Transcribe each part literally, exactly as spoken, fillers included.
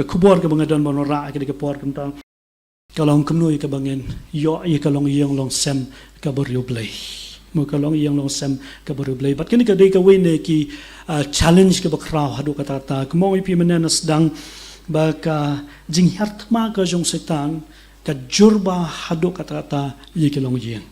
Ka khubor kaba nga don ban rah ka dei ka por kumta, ka long kumno ïa kaba ngin ïoh ïa ka longïing longsem kaba riewblei. Mo, ka longïing longsem kaba riewblei. Bad kane ka dei kawei na ki, ah, challenge kaba khraw haduh katta katta. Kumba ong ïa phi mynne nga sdang ba ka jinghiar thma ka jong Soitan ka jur bha haduh katta katta ïa ki longïing.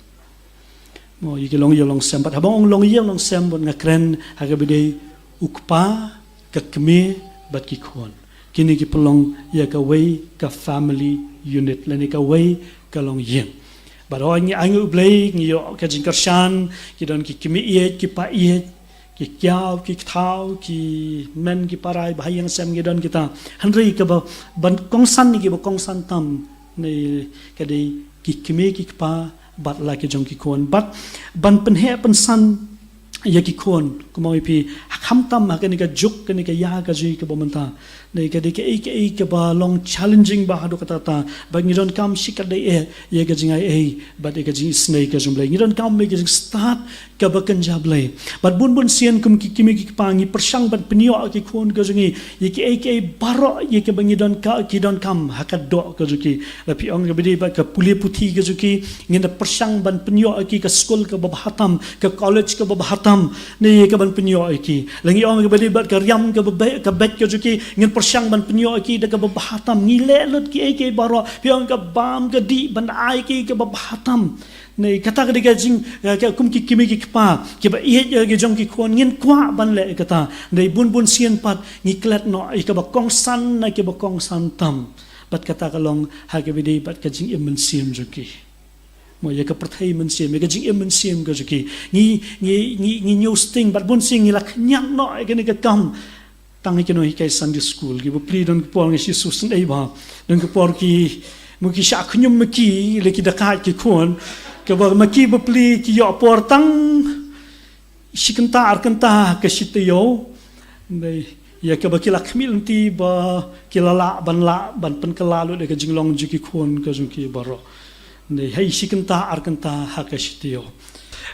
Mo, ïa ki longïing longsem. Bad haba ong longïing longsem, bad nga kren ha kaba dei u kpa, ka kmie bad ki khun. Kine ki pynlong ïa kawei ka family unit lane kawei ka longïing. Bad haba ngi ainguh Blei, ngi ïoh ka jingkyrshan, ki don ki kmie ïeit, ki kpa ïeit, ki kiaw, ki kthaw, ki hynmen, ki para, ba ha ïing sem ngi don kita. Hynrei kaba ban kongsan ne kiba kongsan tam ne ka dei ki kmie ki kpa bad la ki jong ki khun. Bad ban pynheh pynsan ïa ki khun, kumba ong ïa phi, khamtam ha kane ka juk, kane ka ïa ka jui kaba mynta. Ne ka dei kaei kaei kaba long challenging bha haduh katta katta. Bad ngi donkam shikatdei eh ïa ka jingai ei bad ïa ka jingisynei ka jong Blei. Ngi donkam ïa ka jingstad kaba kynja Blei. Bad bun bun sien kum ki kmie ki kpa ngi pyrshang ban pynïoh ïa ki khun ka jong ngi ïa kiei kiei baroh ïa kiba ngi don ka, ki donkam ha ka doh ka jong ki. La phi ong kaba dei bad ka pule puthi ka jong ki, ngin da pyrshang ban pynïoh ïa ki ka skul kaba bha tam, ka college kaba bha tam, ne ïa ka ban pynïoh ïa ki. La ngi ong kaba dei bad ka riam kaba beit, ka beit ka jong ki, ngin pyrshang ban pynïoh ïa ki da kaba bha tam. Ngi leh lut kiei kiei baroh, phi ong ka bam ka dih ban ai ki kaba bha tam. Ne kata ka dei ka jing, ka, ka kum ki kmie ki kpa kiba ïeit ïa ki jong ki khun, ngin kwah ban leh kata. Ne bun bun sien pat ngi klet noh ïa kaba kongsan na kiba kongsan tam. Bad kata ka long ha kaba dei bad ka jingim mynsiem jong ki. Mo, ïa ka pyrthei mynsiem, ïa ka jingim mynsiem ka jong ki. Ngi, ngi, ngi, ngi ñiew sting, bad bun sien ngi la khñiat noh ïa kane ka kam. Tang ïa ki nonghikai Sunday school, ki bapli don ka por nga shu sngewsynei bha. Don ka por ki, mo, ki shah khñium ma ki, lei ki da kait ki khun. Kaba ma ki bapli ki ïoh por tang shi kynta ar kynta ha ka shi taïew. Dei, ïa kaba ki la khmih lynti ba ki la lah ban lah ban pynkylla lut ïa ka jinglong jong ki khun ka jong ki baroh. Dei, ha i shi kynta ar kynta ha ka shi taïew.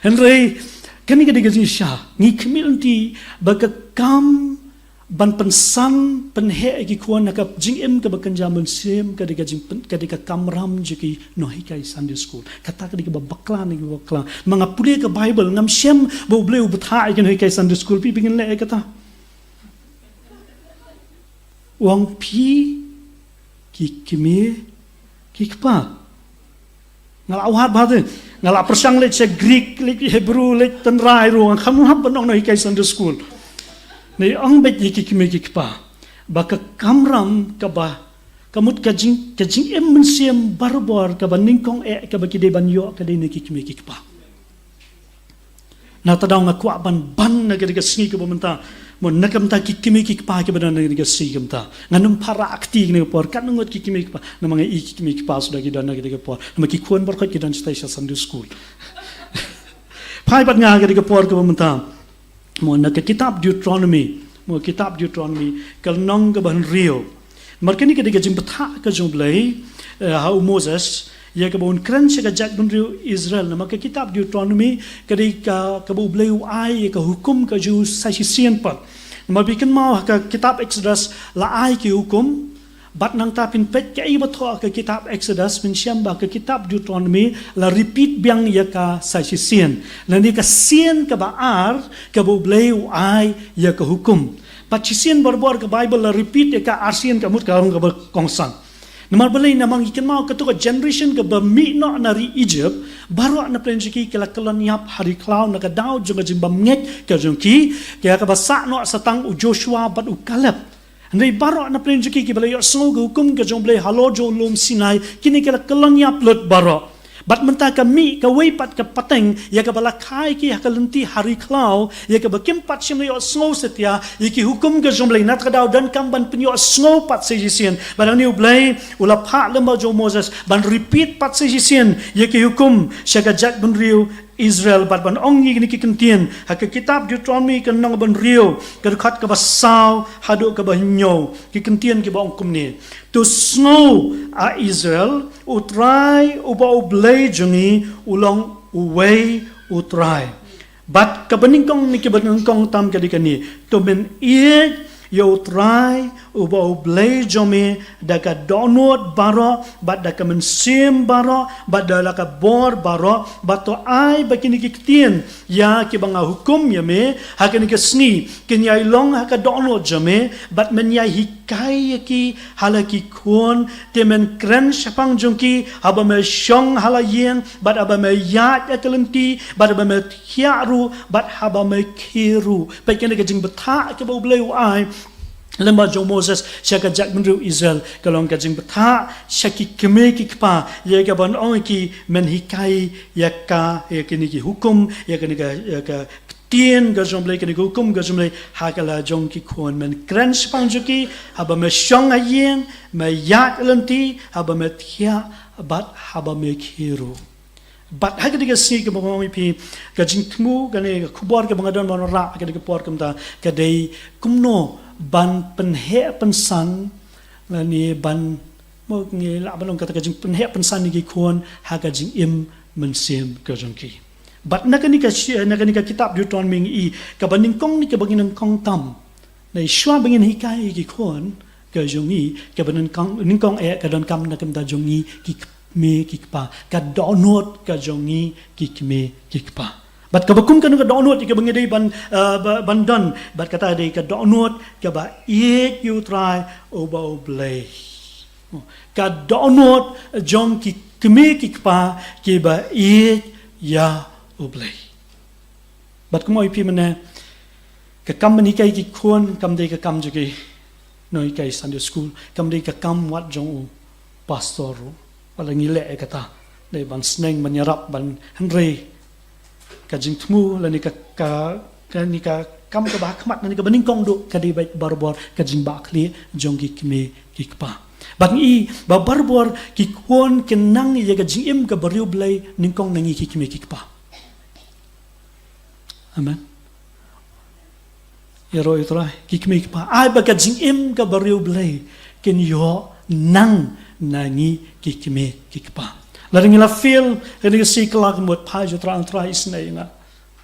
Hynrei kane ka dei ka jingshisha, ngi khmih lynti ba ka kam ban pynsan pynheh ïa ki khun ha ka jingim kaba kynja mynsiem ka dei ka jingpyn-, ka dei ka kamram jong ki nonghikai Sunday school. Kata ka dei kaba bakla na kiba bakla. Ma nga pule ka Baibl, ngam shem ba U Blei u bthah ïa ki nonghikai Sunday school, phi ba ngin leh ïa kata. U ong phi ki kmie ki kpa. Nga la wad bha te, nga la pyrshang leit sha Greek, leit Hebrew, leit tynrai ruh, ngam kham hap ban ong nonghikai Sunday school. Ne ong beit ïa ki kmie ki kpa ba ka kamram kaba, ka mut ka jing, ka jingim mynsiem barabor kaba nyngkong eh kaba ki dei ban ïoh ka dei na ki kmie ki kpa. Na kata ka daw nga kwah ban ban na kata ka sngi kaba mynta. Mo, na ka bynta ki kmie ki kpa kiba don na kata ka sngi kaba mynta. Ngan ym pat rah kti kane ka por, katno ngut ki kmie ki kpa. Namar nga i ki kmie ki kpa suda ki don na kata ka por. Namar ki khun baroh ki don shatai sha Sunday school. Phai bad nga ha kata ka por kaba mynta. Mo, na ka kitab Deuteronomy. Mo, kitab Deuteronomy, ka lynnong kaba hynriew. Namar kane ka dei ka jingbthah ka jong U Blei, eh, ha u Moses, ïa kaba un kren sha ka jaitbynriew Israel. Namar ka kitab Deuteronomy ka dei ka, kaba U Blei u ai ïa ka hukum ka jong u sa shisien pat. Namar phi kynmaw ha ka kitab Exodus la ai ki hukum, bad nangta phin peit kaei ba thoh ha ka kitab Exodus, phin shem ba ha ka kitab Deuteronomy la repeat biang ïa ka sa shisien. Lane ka sien kaba ar kaba U Blei u ai ïa ka hukum. Bad shisien barabor ka Baibl la repeat ïa ka arsien, ka mut ka long kaba kongsan. Namar balei? Namar ngi kynmaw kato ka generation kaba mih noh na ri Egypt, baroh na pdeng jong ki ki la kyllon ïap ha ri khlaw na ka daw jong ka jingbymngeit ka jong ki, ïa kaba sah noh sa tang u Joshua bad u Caleb. Hynrei baroh na pdeng jong ki kiba la ïohsngew ka hukum ka jong U Blei halor jong u lum Sinai, kine ki la kyllon ïap lut baroh. Bad mynta ka mih kawei pat ka pateng, ïa kaba la kha ïa ki ha ka lynti ha ri khlaw, ïa kaba kim pat shym la ïohsngew satia ïa ki hukum ka jong U Blei, na kata ka daw donkam ban pynïohsngew pat sa shisien. Bad hangne U Blei u la phah lem bad jong u Moses ban repeat pat sa shisien ïa ki hukum sha ka jaitbynriew Israel, bad ban ong ïa kine ki kyntien ha ka kitab Deuteronomy ka lynnong kaba hynriew, ka dkhot kaba saw haduh kaba hynñiew. Ki kyntien kiba ong kumne: To sngew, A Israel, U Trai uba U Blei jong ngi u long uwei U Trai. Bad kaba nyngkong na kiba nyngkong tam ka dei kane: To men ïeit ïa U Trai, uba U Blei jong me, da ka dohnud baroh, bad da ka mynsiem baroh, bad da la ka bor baroh, bad to ai ba kine ki ktien, ïa kiba nga hukum ïa me ha kane ka sngi, kin ïai long ha ka dohnud jong me, bad men ïai hikai ïa ki ha la ki khun, te men kren shaphang jong ki, haba me shong ha la ïing, bad haba me ïaid ïa ka lynti, bad haba me thiah ruh, bad haba me khie ruh. Peit kane ka jingbthah kaba U Blei u ai lyngba jong u Moses sha ka jaitbynriew Israel, ka long ka jingbthah sha ki kmie ki kpa, ïa kaban ong ïa ki, men hikai ïa ka, ïa kine ki hukum, ïa kane ka, ïa ka ktien ka jong U Blei, kane ka hukum ka jong U Blei ha ka la jong ki khun. Men kren shaphang jong ki haba me shong ha ïing, me ïaid lynti, haba me thiah, bad haba me khie ruh. Bad ha kane ka sngi kaba nga ong ïa phi, ka jingthmu, kane ka khubor kaba nga don ban rah ha kane ka por kumta, ka dei kumno ban pynheh pynsan, lane ban, mo ngi lah ban ong kata, ka jingpynheh pynsan ïa ki khun ha ka jingim mynsiem ka jong ki. Bad na kane ka shi-, na kane ka kitab Deuteronomy ngi i, kaba nyngkong ne kaba ngi nyngkong tam. Nai shuwa ba ngin hikai ïa ki khun ka jong ngi, kaba nyngkong, nyngkong eh ka donkam na ka bynta jong ngi ki kmie ki kpa. Ka dohnud ka jong ngi ki kmie ki kpa. Bad kaba kum kane ka dohnud ïa kaba ngi dei ban, eh, ba-, ban don. Bad kata dei ka dohnud kaba ïeit ïa U Trai uba U Blei. Ka dohnud jong ki kmie ki kpa kiba ïeit ïa U Blei. Bad kumba ong ïa phi mynne, ka kam ban hikai ki khun kam dei ka kam jong ki nonghikai Sunday school, kam dei ka kam wat jong u pastor ruh. Wat la ngi leh ïa kata, dei ban sneng, ban ïarap, ban, hynrei ka jingthmu lane ka, ka, kane ka kam kaba ha khmat lane kaba nyngkong duh ka dei beit barabor ka jingbakla jong ki kmie ki kpa. Bad ngi i ba barabor ki khun kin nang ïa ka jingim kaba riewblei nyngkong na ngi ki kmie ki kpa. Amen. Ïaroh ïa U Trai, ki kmie ki kpa, ai ba ka jingim kaba riewblei kin ïoh nang na ngi ki kmie ki kpa. Lada ngi la fail, kane ka sngi kylla ka mut, phai sha U Trai, Trai isynei ïa nga.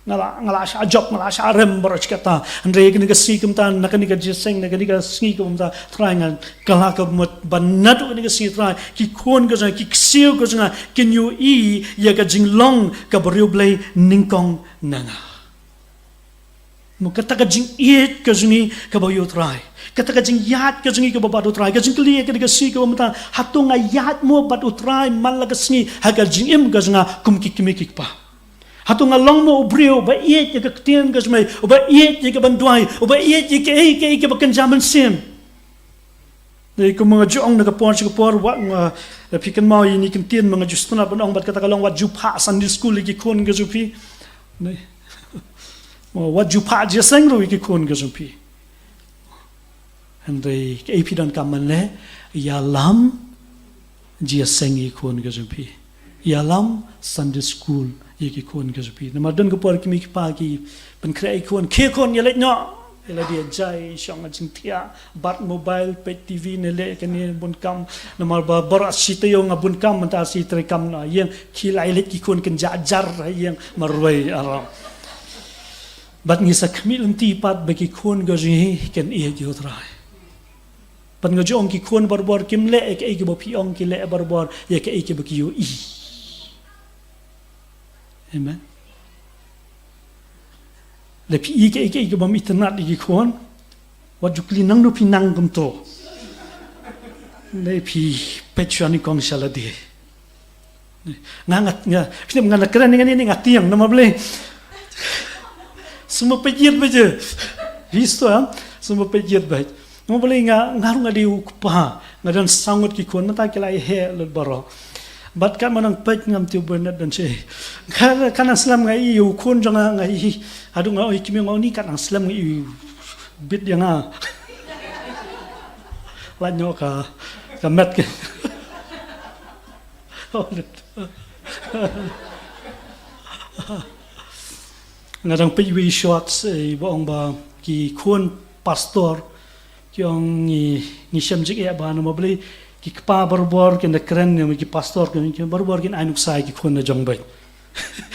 Nga la, nga la shah jop, nga la shah rem baroh shi katta. Hynrei kane ka sngi kumta, na kane ka jingïaseng, na kane ka sngi kumta, Trai, nga kylla ka mut ba naduh kane ka sngi, Trai, ki khun ka jong nga, ki ksiew ka jong nga kin ïohi ïa ka jinglong kaba riewblei nyngkong na nga. Mo kata ka jingïeit ka jong ngi kaba ïa U Trai, kata ka jingïaid ka jong ngi kaba bad U Trai, ka jingkylli ïa kane ka sngi kaba mynta, hato nga ïaid mo bad U Trai man la ka sngi ha ka jingim ka jong nga kum ki kmie ki kpa? Hato nga long mo u briew uba ïeit ïa ka ktien ka jong me, uba ïeit ïa ka ban duwai, uba ïeit ïa kaei kaei kaba kynja mynsiem? Dei kumba nga ju ong na ka por sha ka por, wat nga, eh, phi kynmaw ïa ine i kyntien ba nga ju sngewtynnat ban ong, bad kata ka long, wat ju phah Sunday school ïa ki khun ka jong phi. Dei. Mo, wat ju phah jingïaseng ruh ïa ki khun ka jong phi. Hynrei kaei phi donkam ban leh, ïalam jingïaseng ïa ki khun ka jong phi. Ïalam Sunday school ïa ki khun ka jong phi. Namar don ka por ki kmie ki kpa ki pynkhreh ïa ki khun, khie khun, ïaleit noh. Ïa lade jai, shong ha jingthiah, bat mobile, peit T V, ne leh kane bun kam. Namar ba baroh shi taïew nga bun kam, mynta shi treikam na ïing, khie la ïaleit ki khun kynja jar ha ïing marwei aram. Bad ngi sa khmih lynti pat ba ki khun ka jong ngi kin ïeit ïa U Trai. Bad nga ju ong, ki khun barabor kim leh ïa kaei kaba phi ong, ki leh barabor ïa kaei kaba ki ïohi. Amen. Lada phi ïohi kaei kaei kaba ym itynnad ïa ki khun, wat ju kylli nangno phi nang kumto. Lada phi peit shuwa nyngkong sha lade. Nga, nga, nga, phi tip nga na kren ïa kane ne nga tieng, namar balei? Sngewbha peit ïit beit. Phi sngewthuh, em? Sngewbha peit ïit beit. Namar balei nga, nga ruh nga dei u kpa, nga don saw ngut ki khun, mynta ki la ïa heh lut baroh. Bad katba nang peit ngam tip u Bernard don shaei. Ka, ka nang slem nga ïohi u khun jong nga, nga ïohi. Haduh nga ong ïa ki kmie, nga ong, ni ka nang slem nga ïohi u bit ïa nga. Lait noh ka, ka met ka. Nga dang peit iwei i short, eh, ba ong ba ki khun pastor ki ong ngi, ngi shem jingeh ba namar balei ki kpa barabor kin da kren, ne ki pastor kin, kin barabor kin ai nuksa ïa ki khun na jong beit.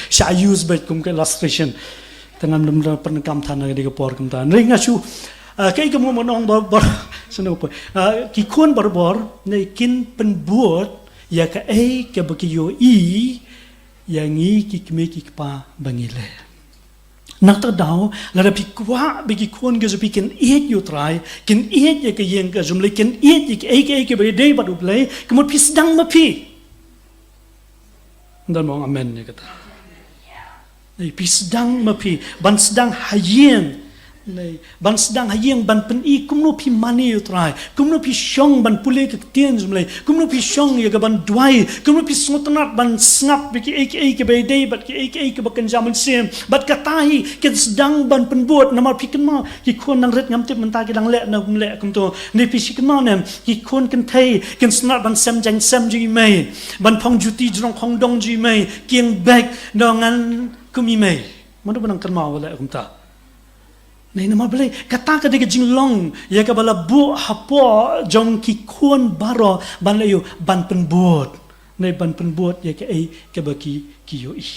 Shah use beit kum ka illustration. Te ngam dei ban pyndonkam than ha kane ka por kumta. Hynrei nga shu, Ah, kaei kaba nga ong barabor, sngewbha. Ah, ki khun barabor, ne kin pynbud ïa kaei kaba ki ïohi ïa ngi ki kmie ki kpa ba ngi leh. Na kata ka daw, lada phi kwah ba ki khun ka jong phi kin ïeit ïa U Trai, kin ïeit ïa ka ïing ka jong U Blei, kin ïeit ïa kaei kaei kaba dei bad U Blei, ka mut phi sdang ma phi. Ngan ong amen ïa kata. Ei, phi sdang ma phi, ban sdang ha ïing. Ei, ban sdang ha ïing, ban pyni kumno phi mane ïa U Trai, kumno phi shong ban pule ka ktien jong U Blei, kumno phi shong ïa ka ban duwai, kumno phi sngewtynnat ban sngap ïa kiei kiei kiba dei bad kiei kiei kiba kynja mynsiem. Bad kata hi kin sdang ban pynbud, namar phi kynmaw, ki khun nang rit, ngam tip mynta ki dang leh ne ym leh kumto. Ne phi shu kynmaw ne, ki khun kynthei kin sdang ban sem jaiñsem jong i mei, ban phong juti jrong khongdong jong i mei, kieng bag, nongwan kum i mei. Mano ba nang kynmaw leh kumta? Nei, namar balei? Kata ka dei ka jinglong ïa kaba la buh hapoh jong ki khun baroh, ban leh ïa u, ban pynbud. Nei, ban pynbud ïa kaei kaba ki, ki ïohi.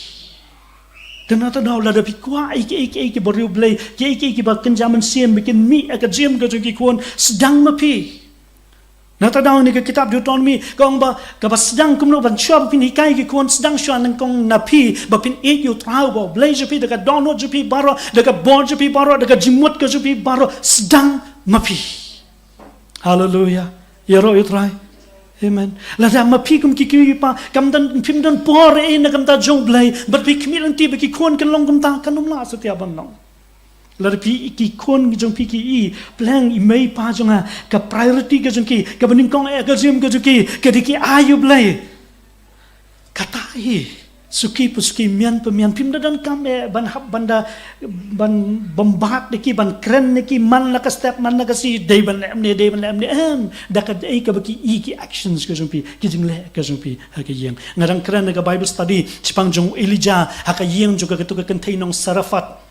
Te na kata ka daw, lada phi kwah ïa kaei kaei kaba riewblei, kaei kaei kaba kynja mynsiem, ba kin mih ha ka jingim ka jong ki khun, sdang ma phi. Na kata ka daw, kane ka kitab Deuteronomi ka ong ba, kaba sdang kumno ban shuwa ba phin hikai ki khun, sdang shuwa nyngkong na phi ba phin ïeit ïa U Trai uba U Blei jong phi, da ka dohnud jong phi baroh, da ka bor jong phi baroh, da ka jingmut ka jong phi baroh, sdang ma phi. Haleluia. Ïaroh ïa U Trai. Amen. Lada ma phi kum ki kmie ki kpa, kam don, phim don por ei na ka bynta jong U Blei, bad phi khmih lynti ba ki khun kin long kumta, kan ym lah satia ban long. Lada phi, ki khun jong phi ki i, pleng i mei i pa jong nga, ka priority ka jong ki, kaba nyngkong eh ka jingim ka jong ki, ka dei ki ai ïa U Blei. Kata hi, suki pa suki, mian pa mian, phim da donkam eh ban hap, ban da, ban bymbat ïa ki, ban kren ïa ki man la ka step, man la ka sngi, dei ban leh kumne, dei ban leh kumne, em, da kaei kaba ki i, ki actions ka jong phi, ki jingleh ka jong phi ha ka ïing. Nga dang kren ha ka Bible study shaphang jong u Elijah ha ka ïing jong ka, katu ka kynthei nong Sarephath.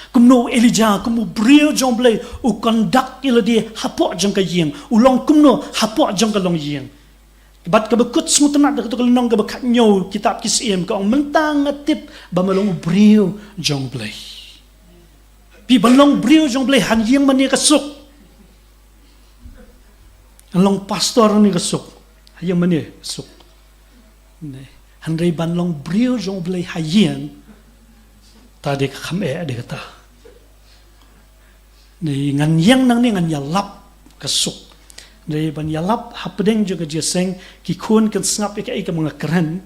Kumno u Elijah, kum u briew jong U Blei, u conduct ïa lade hapoh jong ka ïing, u long kumno hapoh jong ka longïing. Bad kaba kut sngewtynnat da katu ka lynnong kaba khathynñiew kitab Ki Syiem, ka ong, mynta nga tip ba me long u briew jong U Blei. Phi, ban long briew jong U Blei, ha ïing mane ka suk. Ban long pastor mane ka suk. Ha ïing mane ka suk. Hynrei ban long briew jong U Blei ha ïing, ta dei ka kham eh dei kata. Ngan ïeng nangne ngan ïalap ka suk. Hynrei ban ïalap hapdeng jong ka jingïaseng, ki khun kin sngap ïa kaei kaba nga kren.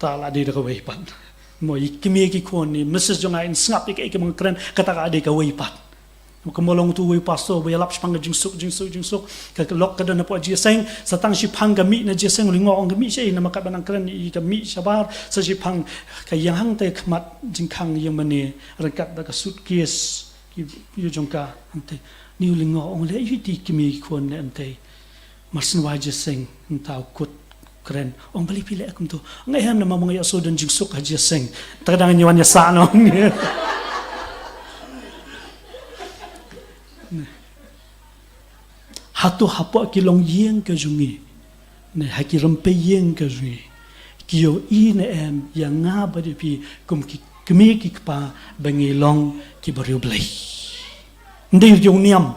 Ta la dei da kawei pat. Mo, i kmie ki khun, i missus jong nga in sngap ïa kaei kaba nga kren, kata ka dei kawei pat. Kumba long utu uwei u pastor ba ïalap shaphang ka jingsuk, jingsuk, jingsuk. Ka lok ka don hapoh jingïaseng, sa tang shiphang ka mih na jingïaseng, u lyngngoh, ong ka mih shaei, namar katba nang kren ïa ka mih shabar, sa shiphang ka ïeng hangtai khmat jingkhang ïing mane, ryngkat bad ka suitcase ïa jong ka hangtai. Une u lyngngoh, ong, leh aïu ïa ki kmie ki khun leh hangtai? Mar shen wai jingïaseng, mynta u kut kren, ong, balei phi leh kumto? Nga ïa, namar ma nga ïohsngew don jingsuk ha jingïaseng. Te ka dang ïa wan ïa sah noh. Hato hapoh ki longïing ka jong ngi, ne ha ki rympei ïing ka jong ngi, ki ïohi ne em ïa nga bad ïa phi kum ki kmie ki kpa ba ngi long kiba riewblei? Ym dei riewniam,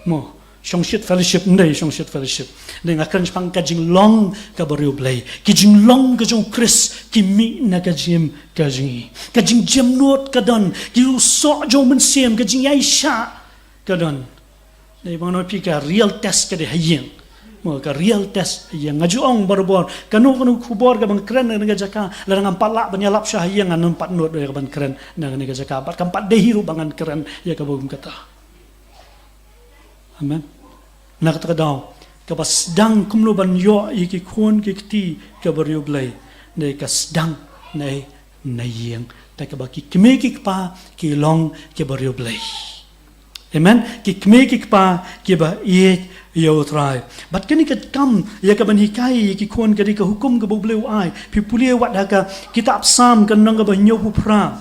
mo, shongshit fellowship, ym dei shongshit fellowship. Dei, nga kren shaphang ka jinglong kaba riewblei. Ki jinglong ka jong u Khrist ki mih na ka jingim ka jong ngi. Ka jingjemnud ka don, ki rusoh jong u Mynsiem, ka jingïaishah ka don. Dei, ba nga ong ïa phi, ka real test ka dei ha ïing. Mo, ka real test ha ïing. Nga ju ong barabor, kano kano ka khubor kaba nga kren na kane ka jaka, lada ngam pat lah ban ïalap shuwa ha ïing, ngan ym pat nud ïa kaban kren na kane ka jaka. Bad kam pat dei hi ruh ba ngan kren ïa kaba kum kata. Amen. Na kata ka daw, kaba sdang kumno ban ïoh ïa ki khun ki kti kiba riewblei, ne ka sdang na, na ïing. Te kaba ki kmie ki kpa ki long kiba riewblei. Amen. Ki kmie ki kpa kiba ïeit ïa U Trai. Bad kane ka kam ïa kaban hikai ïa ki khun ka dei ka hukum kaba U Blei u ai. Phi pule wat ha ka kitab Salm ka lynnong kaba hynñiewphew phra.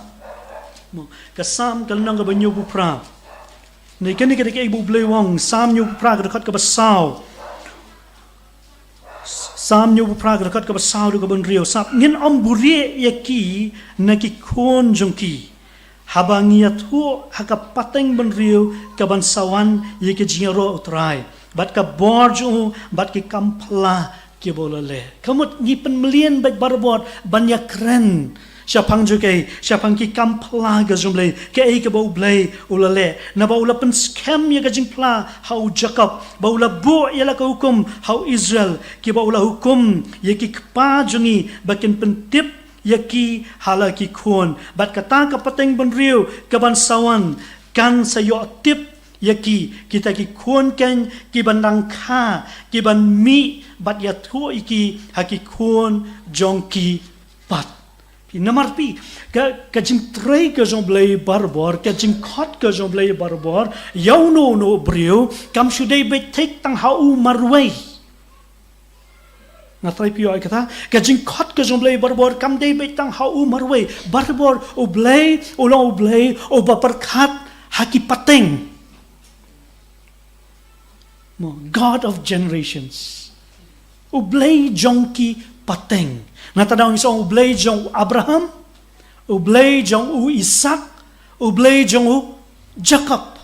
Mo, ka Salm ka lynnong kaba hynñiewphew phra. Ne kane ka dei kaei ba U Blei u ong, Salm hynñiewphew phra ka dkhot kaba saw. Salm hynñiewphew phra ka dkhot kaba saw haduh kaba hynriew. Sngap, ngin ym buhrieh ïa ki na ki khun jong ki, Haba ngi ïathuh ha ka pateng bynriew ka ban sa wan ïa ki jingïaroh u Trai, bad ka bor jong u, bad ki kam phylla kiba u la leh. Ka mut ngi pynmlien bad barabor ban ïakren shaphang jong kaei, shaphang ki kam phylla ka jong u Blei, kaei kaba u Blei u la leh. Naba u la pynskhem ïa ka jingphla ha u Jakob, ba u la buh ïa la ka hukum ha u Israel, kiba u la hukum ïa ki kpa jong ngi ba kin pyntip ïa ki ha la ki khun. Bad kata ka pateng bynriew ka ban sa wan kan sa ïoh tip ïa ki, kita ki khun keiñ ki ban dang kha, ki ban mih bad ïathuh ïa ki ha ki khun jong ki pat. Phi, namar phi, ka, ka jingtrei ka jong u Blei barabor, ka jingkhot ka jong u Blei barabor ïa uno uno u briew kam shu dei beit thik tang ha u marwei. Nga trai phi ïoh ïa kata, ka jingkhot ka jong u Blei barabor kam dei beit tang ha u marwei. Barabor u Blei u long u Blei uba pyrkhat ha ki pateng. Mo, God of generations. U Blei jong ki pateng. Nangta daw ngi sa ong u Blei jong u Abraham, u Blei jong u Isak, u Blei jong u Jakob.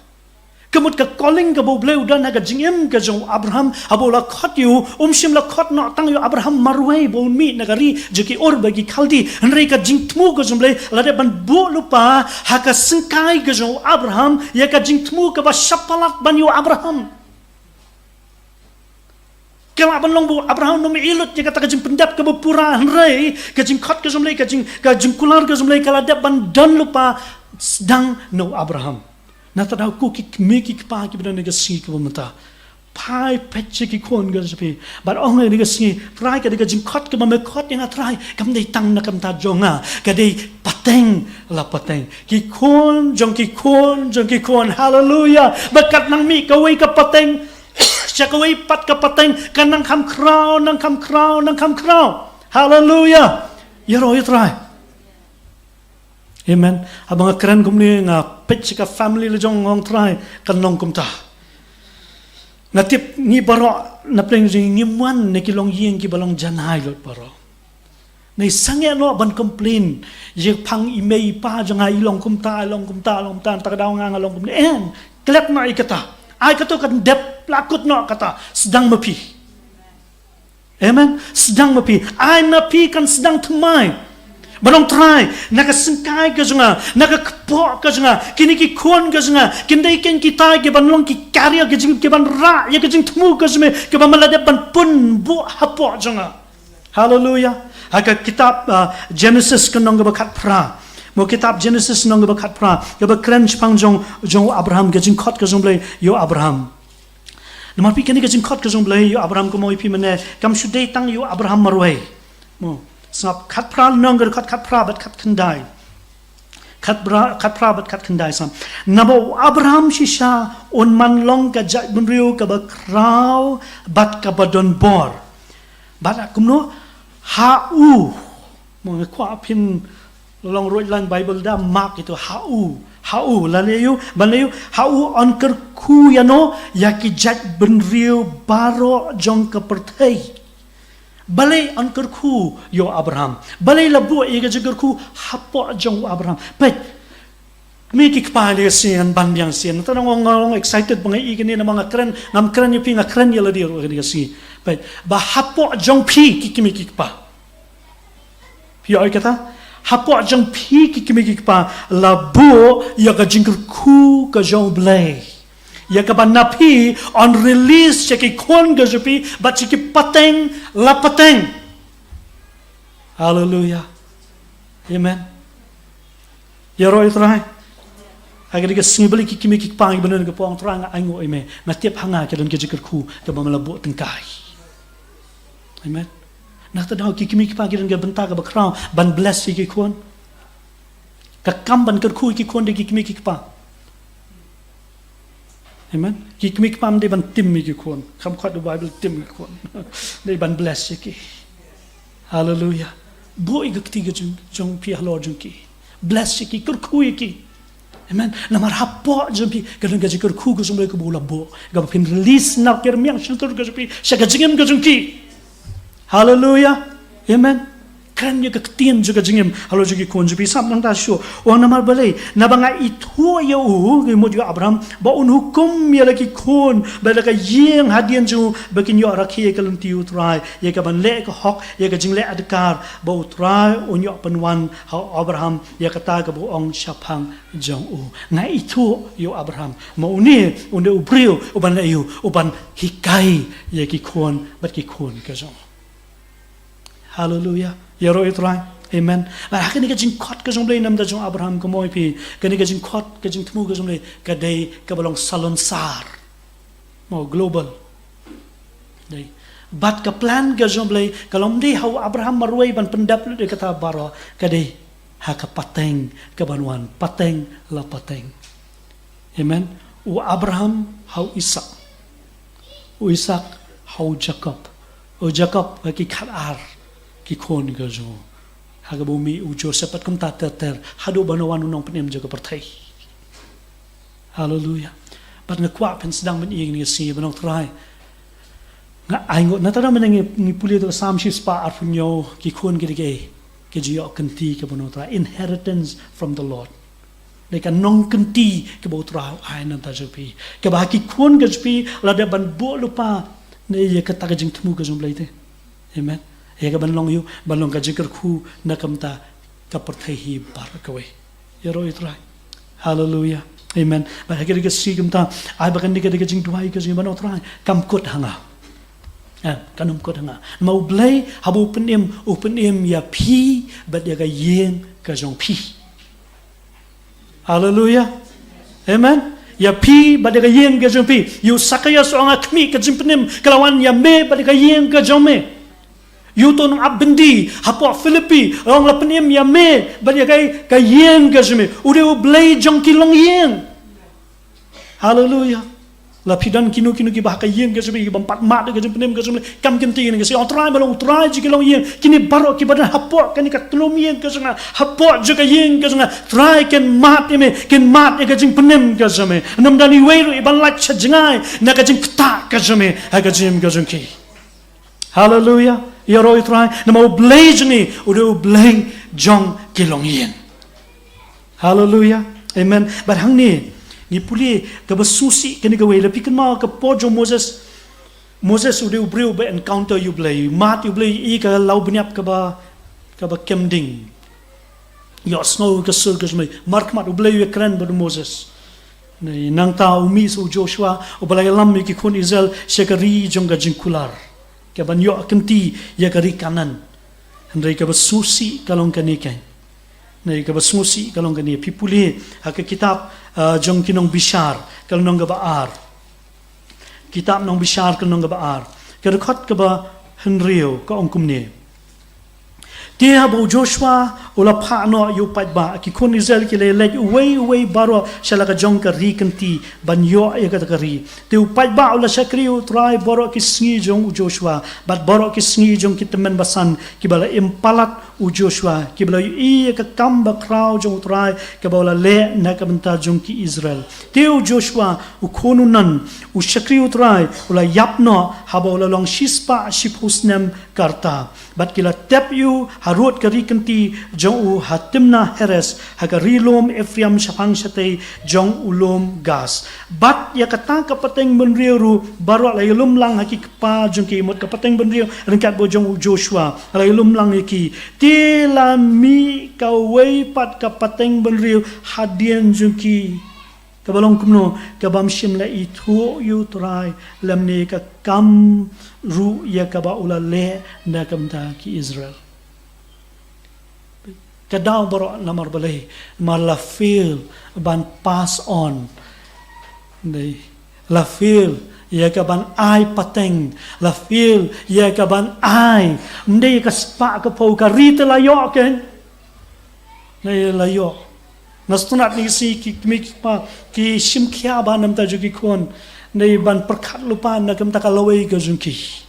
Ka mut ka calling kaba u Blei u don ha ka jingim ka jong u Abraham, haba u la khot ïa u, um shym la khot noh tang ïa u Abraham marwei ba un mih na ka ri jong ki Ur bad ki Khaldi. Hynrei ka jingthmu ka jong u Blei la dep ban buh lypa ha ka syngkai ka jong u Abraham ïa ka jingthmu kaba shapalat ban ïa u Abraham. Ka lah ban long ba u Abraham um ïohi lut ïa kata ka jingpyndep kaba pura, hynrei ka jingkhot ka jong u Blei, ka jing, ka jingkular ka jong u Blei ka la dep ban don lypa sdang na u Abraham. Nangta daw ko ki kmie ki kpa kiba don ha ka sngi kaba mynta, phai peit sha ki khun ka jong phi bad ong ha ka sngi, Trai, ka dei ka jingkhot kaba me khot ïa nga Trai, kam dei tang na ka bynta jong nga, ka dei pateng la pateng. Ki khun jong ki khun jong ki khun. Haleluia. Bad kat nang mih kawei ka pateng sha kawei pat ka pateng, ka nang kham khraw, nang kham khraw, nang kham khraw. Haleluia. Ïaroh ïa u Trai. Amen. Haba nga kren kumne, nga peit sha ka family la jong, nga ong, Trai, kan long kumta. Nga tip ngi baroh na pdeng jong ngi ngim wan na ki longïing kiba long janai lut baroh. Ngi sangeh noh ban complain ïa phang i mei i pa jong nga, i long kumta, i long kumta, i long kumta, nangta ka daw nga, nga long kumne. Em, klet noh ïa kata. Ai kato kan dep, la kut noh kata. Sdang ma phi. Amen. Sdang ma phi. Ai na phi kan sdang thymmai. Ban ong, Trai, na ka syngkai ka jong nga, na ka kpoh ka jong nga, kine ki khun ka jong nga kin dei keiñ kita kiban long ki carrier, ki jing, kiban rah ïa ka jingthmu ka jong me, kaba me la dep ban pynbuh hapoh jong nga. Haleluia. Ha ka kitab, ah, Genesis ka lynnong kaba khatphra. Mo, kitab Genesis lynnong kaba khatphra, kaba kren shaphang jong, jong u Abraham, ka jingkhot ka jong u Blei ïa u Abraham. Namar phi, kane ka jingkhot ka jong u Blei ïa u Abraham, kumno ïa phi mynne, kam shu dei tang ïa u Abraham marwei. Mo, sngap, khatphra lynnong, ka dkhot khatphra bad khatkhyndai. Khatphra, khatphra bad khatkhyndai, sngap. Naba u Abraham shisha un man long ka jaitbynriew kaba khraw bad kaba don bor. Bad kumno, ha u. Mo, nga kwah phin long ruh lang Baibl da mark ito, ha u. Ha u, lane ïa u, ban ïa u, ha u yn kyrkhu ïano ïa ki jaitbynriew baroh jong ka pyrthei. Balei yn kyrkhu ïa u Abraham? Balei la buh ïa ka jingkyrkhu hapoh jong u Abraham? Peit, kmie ki kpa, ha kane ka sngi ngan ban biang sien. Nangta nga ong, nga ong excited ba nga ïohi kane, namar nga kren, ngam kren ïa phi, nga kren ïa lade ruh ha kane ka sngi. Peit, ba hapoh jong phi ki kmie ki kpa. Phi ïohi kata? Hapoh jong phi ki kmie ki kpa la buh ïa ka jingkyrkhu ka jong u Blei. Ïa kaba na phi yn release sha ki khun ka jong phi bad sha ki pateng la pateng. Haleluia. Amen. Ïaroh ïa u Trai. Ha kane ka sngi, balei ki kmie ki kpa kiba don ha ka por, ong, Trai, nga ainguh ïa me. Nga tip ha nga ka don ka jingkyrkhu kaba me la buh tyngkai. Amen. Nangta daw ki kmie ki kpa ki don ka bynta kaba khraw ban bless ïa ki khun. Ka kam ban kyrkhu ïa ki khun da ki kmie ki kpa. Amen. Ki kmie ki kpa ym dei ban tim ïa ki khun. Kam khot da u Baibl tim ïa ki khun. Dei ban bless ïa ki. Haleluia. Buh ïa ka kti ka jong, jong phi halor jong ki. Bless ïa ki, kyrkhu ïa ki. Amen. Namar hapoh jong phi ka don ka jingkyrkhu ka jong u Blei kaba u la buh, kaba phin release na ka rmiang shyntur ka jong phi sha ka jingim ka jong ki. Haleluia. Amen. Kren ïa ka ktien jong ka jingim halor jong ki khun jong phi. Sngap nangta shuh. Ong namar balei? Naba nga ithuh ïa u, ka mut ïa u Abraham, ba un hukum ïa la ki khun bad la ka ïing hadien jong u, ba kin ïoh rakhe ïa ka lynti U Trai, ïa ka ban leh ka hok, ïa ka jingleh adkar, ba U Trai un ïoh pynwan ha u Abraham ïa kata kaba u ong shaphang jong u. Nga ithuh ïa u Abraham, ma une, une u briew uban leh ïa u, uban hikai ïa ki khun bad ki khun ka jong u. Haleluia. Ïaroh ïa U Trai. Amen. Bad ha kane ka jingkhot ka jong U Blei namar jong u Abraham, kumno ïa phi, kane ka jingkhot, ka jingthmu ka jong U Blei ka dei kaba long salonsar. Mo, global. Dei. Bad ka plan ka jong U Blei ka long ym dei ha u Abraham marwei ban pyndep lut ïa kata baroh, ka dei ha ka pateng kaban wan, pateng la pateng. Amen. U Abraham ha u Isak. U Isak ha u Jakob. U Jakob ha ki khatar ki khun ka jong u. Ha kaba u mih u Joseph bad kumta ter ter. Haduh ba la wan u nongpynim jong ka pyrthei. Haleluia. Bad nga kwah phin sdang ban ïeng ïa shi ban ong Trai. Nga ai ngut, nangta mynne ngi, ngi pule ïa ka Salm shispah arphew hynñiew, ki khun ki dei ki, ki jingïoh kynti kaba na U Trai, inheritance from the Lord. Dei ka nongkynti kaba U Trai u ai nangta jong phi. Kaba ha ki khun ka jong phi la dep ban buh lypa na ïa kata ka jingthmu ka jong U Blei te. Amen. Ïa kaban long ïa u, ban long ka jingkyrkhu na ka bynta ka pyrthei hi baroh kawei. Ïaroh ïa U Trai. Haleluia. Amen. Bad ha kane ka sngi kumta, ai ba kane ka dei ka jingduwai ka jong ngi ban ong Trai, kam kut ha nga. Eh, kan ym kut ha nga. Namar U Blei haba u pynim, u pynim ïa phi bad ïa ka ïing ka jong phi. Haleluia. Amen. Ïa phi bad ïa ka ïing ka jong phi. Ïa u Sakaios u ong, nga khmih, ka jingpynim ka la wan ïa me bad ïa ka ïing ka jong me. Ïa uto u nongap byndi hapoh Philippi u ong, la pynim ïa me bad ïa ka, ka ïing ka jong me. U dei U Blei jong ki longïing. Haleluia. La phi don kino kino kiba ha ka ïing ka jong me, ki bym pat mad ïa ka jingpynim ka jong me, kam kynti ïa kine ki, sa ong Trai, me long U Trai jong ki longïing. Kine baroh kiba don hapoh kane ka tnum ïing ka jong nga, hapoh jong ka ïing ka jong nga, Trai, kin mad ïa me, kin mad ïa ka jingpynim ka jong me. Ym don iwei ruh iban lait sha jngai na ka jingktah ka jong me ha ka jingim ka jong ki. Haleluia. Ïaroh ïa U Trai. Namar U Blei jong ngi u dei U Blei jong ki longïing. Haleluia. Amen. Bad hangne ngi pule kaba sngewsih kane kawei, la phi kynmaw ka por jong u Moses. Moses u dei u briew ba encounter ïa U Blei, mad ïa U Blei, ïohi ka lawbniap kaba, kaba kem ding. Ïohsngew ka sur ka jong U Blei, markhmat U Blei u ïakren bad u Moses. Nangta u mih sa u Joshua uba la ïalam ïa ki khun Israel sha ka ri jong ka jingkular, kaban ïoh kynti ïa ka ri Kanaan. Hynrei kaba sngewsih ka long kane keiñ. Hynrei kaba sngewsih ka long kane, phi pule ha ka kitab, ah, jong ki Nongbishar, ka lynnong kaba ar. Kitab Nongbishar ka lynnong kaba ar, ka dkhot kaba hynriew ka ong kumne. Te haba u Joshua u la phah noh ïa u paidbah, ki khun Israel ki la leit uwei uwei baroh sha la ka jong ka ri kynti ban ïoh ïa kata ka ri. Te u paidbah u la shakri ïa U Trai baroh ki sngi jong u Joshua bad baroh ki sngi jong ki tymmen basan kiba la im palat u Joshua, kiba la ïohi ïa ka kam bakhraw jong U Trai kaba u la leh na ka bynta jong ki Israel. Te u Joshua u khun u Nun, u shakri U Trai, u la ïap noh haba u la long shispah shiphew snem ka rta. Bad ki la tep ïa u harud ka ri kynti jong u ha Timnath Heres, ha ka ri lum Ephraim shaphang shatei jong u lum Gaas. Bad ïa kata ka pateng bynriew ruh baroh la ïalum lang ha ki kpa jong ki, mut ka pateng bynriew ryngkat bad jong u Joshua, la ïalum lang ïa ki. Te la mih kawei pat ka pateng bynriew hadien jong ki. Kaba long kumno? Ka bym shym la ithuh ïa U Trai lymne ka kam ruh ïa kaba u la leh na ka bynta ki Israel. Ka daw baroh namar balei? Namar la fail ban pass on. Dei, la fail ïa kaban ai pateng, la fail ïa kaban ai. Ym dei ka spah ka phew, ka ri te la ïoh keiñ. Dei, la ïoh. Nga sngewtynnat ïa shi ki kmie ki kpa ki shim khia bha na ka bynta jong ki khun. Dei, ban pyrkhat lypa na ka bynta ka lawei ka jong ki.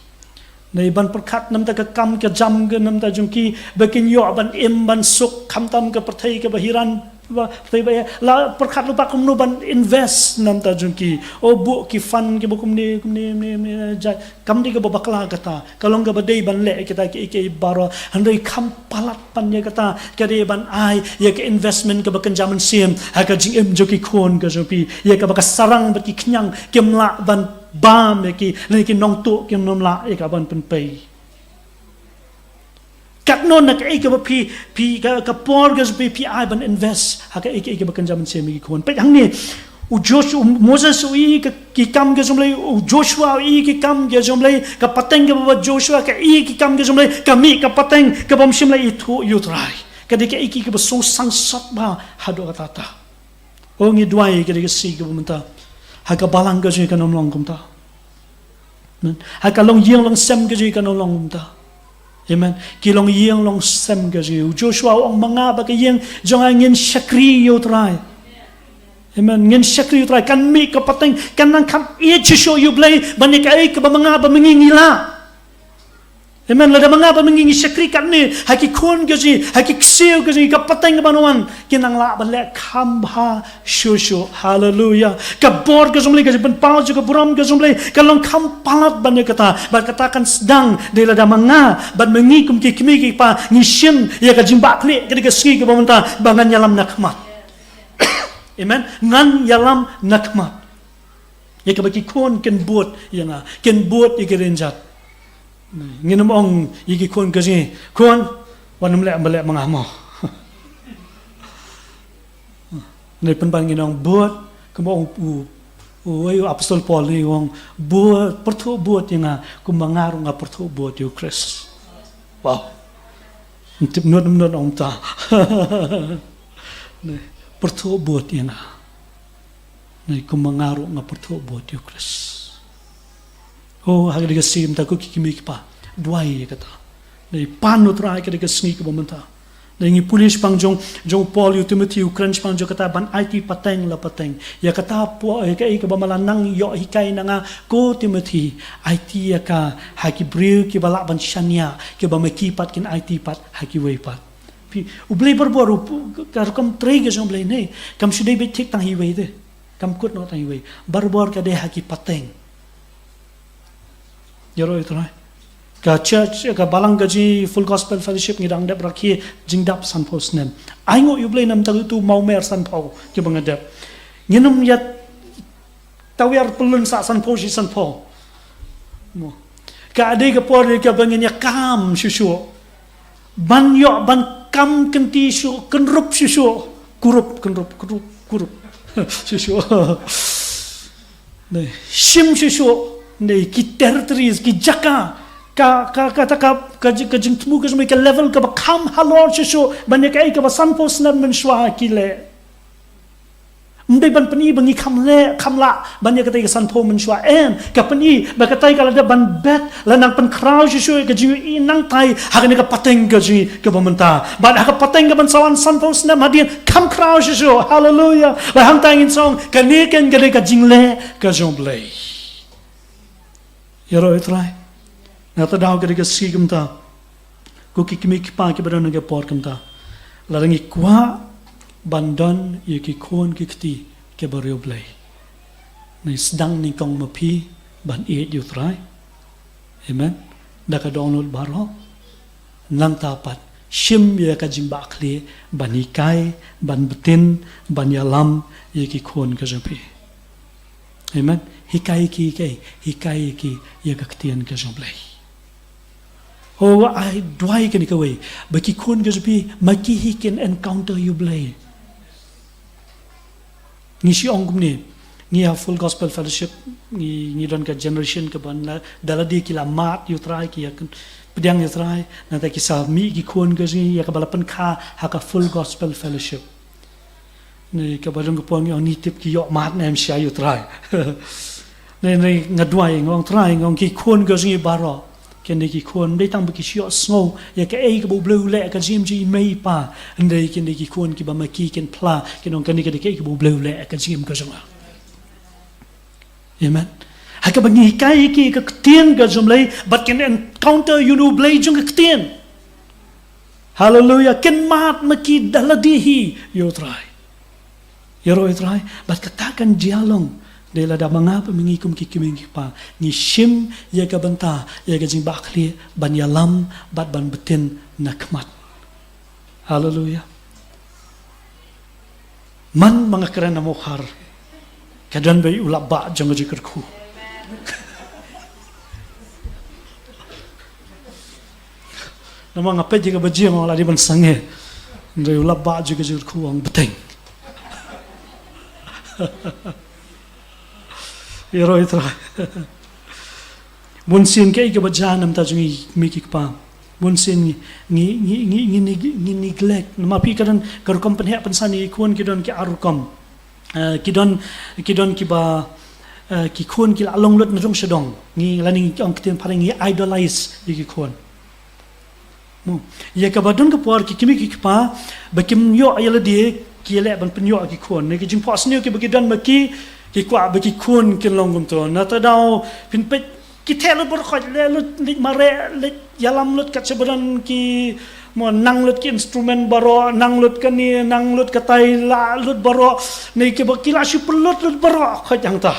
Dei, ban pyrkhat na ka bynta ka kam ka jam ka na ka bynta jong ki, ba kin ïoh ban im ban suk khamtam ka pyrthei kaba hi rang. Ba, te ba, la pyrkhat lypa kumno ban invest na bynta jong ki. O, buh ki fund kiba kumne, kumne, kumne, kumne, jait. Kam dei kaba bakla kata. Ka long kaba dei ban leh kita kiei kiei baroh. Hynrei kham palat pat ïa kata. Ka dei ban ai ïa ka investment kaba kynja mynsiem ha ka jingim jong ki khun ka jong phi. Ïa kaba ka sarang bad ki khñiang kim lah ban bam ïa ki, lane ki nongtuh kim lah ïa ka ban pynpei. Katno na kaei kaba phi, phi, ka, ka por ka jong phi, phi ai ban invest ha kaei kaei kaba kynja mynsiem ïa ki khun. Peit hangne, u Joshua, u Moses u ïohi ki kam ka jong U Blei, u Joshua u ïohi ki kam ka jong U Blei, ka pateng kaba bad Joshua ka ïohi ki kam ka jong U Blei, ka mih ka pateng kaba ym shym la ithuh ïa U Trai. Ka dei kaei kaei kaba sngewsih sot bha haduh katta katta. O, ngi duwai ka dei ka sngi kaba mynta, ha ka balang ka jong ngi kan ym long kumta. Amen. Ha ka longïing longsem ka jong ngi kan ym long kumta. Amen. Ki longïing longsem ka jong ngi, u Joshua u ong, ma nga bad ka ïing jong nga ngin shakri ïa U Trai. Amen. Ngin shakri ïa U Trai, kan mih ka pateng, kan nang kham ïeit shuh shuh ïa U Blei ban ïa kaei kaba ma nga bad ma ngi ngi lah. Amen. Lada ma nga bad ma ngi ngi shakri katne ha ki khun ka jong ngi, ha ki ksiew ka jong ngi, ka pateng kaban wan, kin nang lah ban leh kham bha shuh shuh. Haleluya. Ka bor ka jong U Blei, ka jingpynpaw jong ka burom ka jong U Blei ka long kham palat ban ïa kata. Bad kata kan sdang dei lada ma nga bad ma ngi kum ki kmie ki kpa ngi shim ïa ka jingbakla, ka dei ka sngi kaba mynta, ba ngan ïalam na khmat. Amen. Ngan ïalam na khmat. Ïa kaba ki khun kin bud ïa nga, kin bud ïa ki riewjat. Ngin ym ong ïa ki khun ka jong ngi, khun, wat nym leh ba leh ma nga mo. Ngi pynban ngin ong bud, kumba ong u, u, u apostol Paul, ne, u ong bud, pyrthuh bud ïa nga kumba nga ruh nga pyrthuh bud ïa u Khrist. Wow. Ym tip nud ym nud ong ta. Ne, pyrthuh bud ïa nga. Ne, kumba nga ruh nga pyrthuh bud ïa u Khrist. O, ha ka dei ka sngi mynta ko ki kmie ki kpa, duwai ïa kata. Ne, pan U Trai ha ka dei ka sngi kaba mynta. Ne, ngi pule shaphang jong, jong u Paul ïa u Timothy, u kren shaphang jong kata ban aiti pateng la pateng. Ïa kata por, ïa kaei kaba ma la nang ïoh hikai na nga, ko Timothy, aiti ïa ka ha ki briew kiba lah ban shaniah, kiba ma ki pat kin aiti pat ha kiwei pat. Phi, U Blei barabor u, ka rukom trei ka jong U Blei ne, kam shu dei beit thik tang ha iwei te. Kam kut noh tang ha iwei. Barabor ka dei ha ki pateng. Ïaroh ïa U Trai. Ka church, ka balang ka jong ngi Full Gospel Fellowship ngi dang dep rakhe jingdap sanphew snem. Ai nguh ïa U Blei namar utu u mawmer sanphew kiba nga dep. Ngin ym ïa tawiar pyllun sa sanphew shi sanphew. Mo. Ka dei ka por kaba ngin ïa kam shuh shuh. Ban ïoh ban kam kynti shuh, kynrup shuh shuh. Kurup, kynrup, kurup, kurup. Shuh shuh. Ne, shim shuh shuh. Ne, ki territories, ki jaka. Ka, ka, ka, ka, ka jing, ka jingthmu ka jong U Blei ka level kaba kham halor shuh shuh. Ban ïa kaei kaba sanphew snem mynshuwa ki leh. Ym dei ban pyni ba ngi kham leh, kham lah ban ïa kata ka sanphew mynshuwa, em, ka pyni ba kata ka la dep ban bet, la nang pynkhraw shuh shuh ïa ka jingïohi nangtai ha kane ka pateng ka jong ngi kaba mynta. Bad ha ka pateng kaban sa wan sanphew snem hadien kham khraw shuh shuh. Haleluya. Bad hangta ngin sa ong kane kan ka dei ka jingleh ka jong U Blei. Ïaroh ïa U Trai. Na kata daw ka dei ka sngi kumta, ko ki kmie ki kpa kiba don ha ka por kumta, lada ngi kwah ban don ïa ki khun ki kti kiba riewblei, ngi sdang nyngkong ma phi ban ïeit ïa U Trai. Amen. Da ka dohnud baroh. Nangta pat shim ïa ka jingbakla ban hikai, ban btin, ban ïalam ïa ki khun ka jong phi. Amen. Hikai ki, hikai, hikai ki ïa ka ktien ka jong U Blei. Oh, ai duwai kane kawei ba ki khun ka jong phi ma ki hi kin encounter ïa U Blei. Ngi shu ong kumne, ngi ha Full Gospel Fellowship, ngi, ngi don ka generation kaba da lade ki la mad ïa U Trai, ki ïa pdiang ïa U Trai, nangta ki sa mih ki khun ka jong ngi ïa kaba la pynkha ha ka Full Gospel Fellowship. Ne kaba don ka por ngi ong ni tip ki ïoh mad ne em sha ïa U Trai. Ne, ne nga duwai nga ong Trai, nga ong ki khun ka jong ngi baroh. Kin dei ki khun, ym dei tang ba ki shu ïohsngew ïa kaei kaba U Blei u leh ha ka jingim jong i mei i pa. Hynrei kin dei ki khun kiba ma ki kin phla, kin ong kane ka dei kaei kaba U Blei u leh ha ka jingim ka jong nga. Amen. Ha kaba ngi hikai ïa ki ka ktien ka jong U Blei, bad kin encounter ïa U Blei jong ka ktien. Haleluya. Kin mad ma ki da lade hi ïa U Trai. Ïaroh ïa u Trai, bad kata kan jia long. Dei lada ma nga bad ma ngi kum ki kmie ki kpa, ngi shim ïa ka bynta, ïa ka jingbakla, ban ïalam, bad ban btin na khmat. Haleluia. Man ma nga kren na Mawkhar, ka don beit u lap bah jong ka jingkyrkhu. Namar nga peit ïa ka baje nga la dei ban sangeh. Hynrei u lap bah jong ka jingkyrkhu u ong bteng. Ïaroh ïa u Trai. Bun sien kaei kaba jia na ka bynta jong ngi ki kmie ki kpa. Bun sien ngi, ngi, ngi, ngi, ngi, ngi, ngi neglect. Namar phi ka don ka rukom pynheh pynsan ïa ki khun ki don ki ar rukom. Eh, ki don, ki don kiba, eh, ki khun ki la long lut na dong sha dong. Ngi lane ngi ong ktien phareng ngi idolize ïa ki khun. Mo. Ïa kaba don ka por ki kmie ki kpa, ba kim ïoh ïa lade, ki leh ban pynïoh ïa ki khun. Ne ki jingphohsniew kiba ki don ma ki, ki kwah ba ki khun kin long kumto. Na kata ka daw phin peit ki theh lut baroh khoit, leh lut, leit mareh, leit ïalam lut kat shaba don ki, mo, nang lut ki instrument baroh, nang lut kane, nang lut katai, lah lut baroh. Ne kiba ki la shu pynlut lut baroh khoit hangta.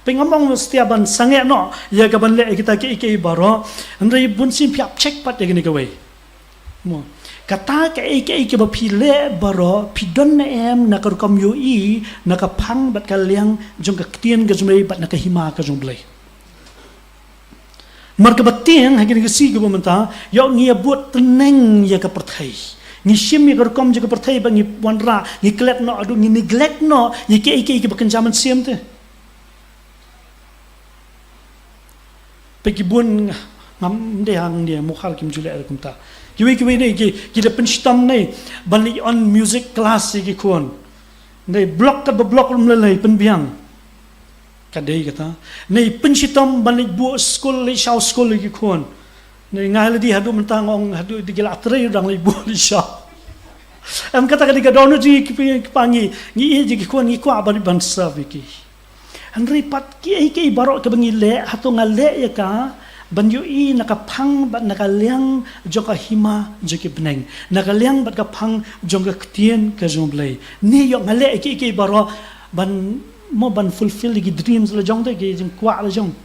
Phi ngam ong satia ban sangeh noh ïa ka ban leh ïa kita kiei kiei baroh. Hynrei bun sien phi hap check pat ïa kane kawei. Mo. Kata kaei kaei kaba phi leh baroh, phi don ne em na ka rukom ïohi, na ka phang bad ka liang jong ka ktien ka jong U Blei bad na ka hima ka jong U Blei. Namar kaba tieng ha kine ki sngi kiba mynta, ïoh ngi ïa bud tneng ïa ka pyrthei. Ngi shim ïa ka rukom jong ka pyrthei bad ngi wanrah, ngi klet noh haduh ngi neglect noh ïa kiei kiei kiba kynja mynsiem te. Peit ki bun, ngam dei hangta, Mawkhar kim ju leh kumta. Kiwei kiwei ne ki, ki da pynshitom ne ban leit on music class ïa ki khun. Ne block kat ba block ruh ym lei lei, pynbiang. Ka dei kata. Ne pynshitom ban leit buh skul, leit shaw skul ïa ki khun. Ne nga lade haduh mynta nga ong haduh da ki la trei ruh dang leit buh leit shaw. Em, kata ka dei ka dohnud jong ngi ki kpa, ngi, ngi ïeit ïa ki khun, ngi kwah ban, ban serve ïa ki. Hynrei pat kiei kiei baroh kaba ngi leh, hato nga leh ïa ka ban ïohi na ka phang bad na ka liang jong ka hima jong ki bneng, na ka liang bad ka phang jong ka ktien ka jong U Blei? Ne ïoh nga leh kiei kiei baroh ban, mo, ban fulfill ïa ki dreams la jong te, ki jingkwah la jong.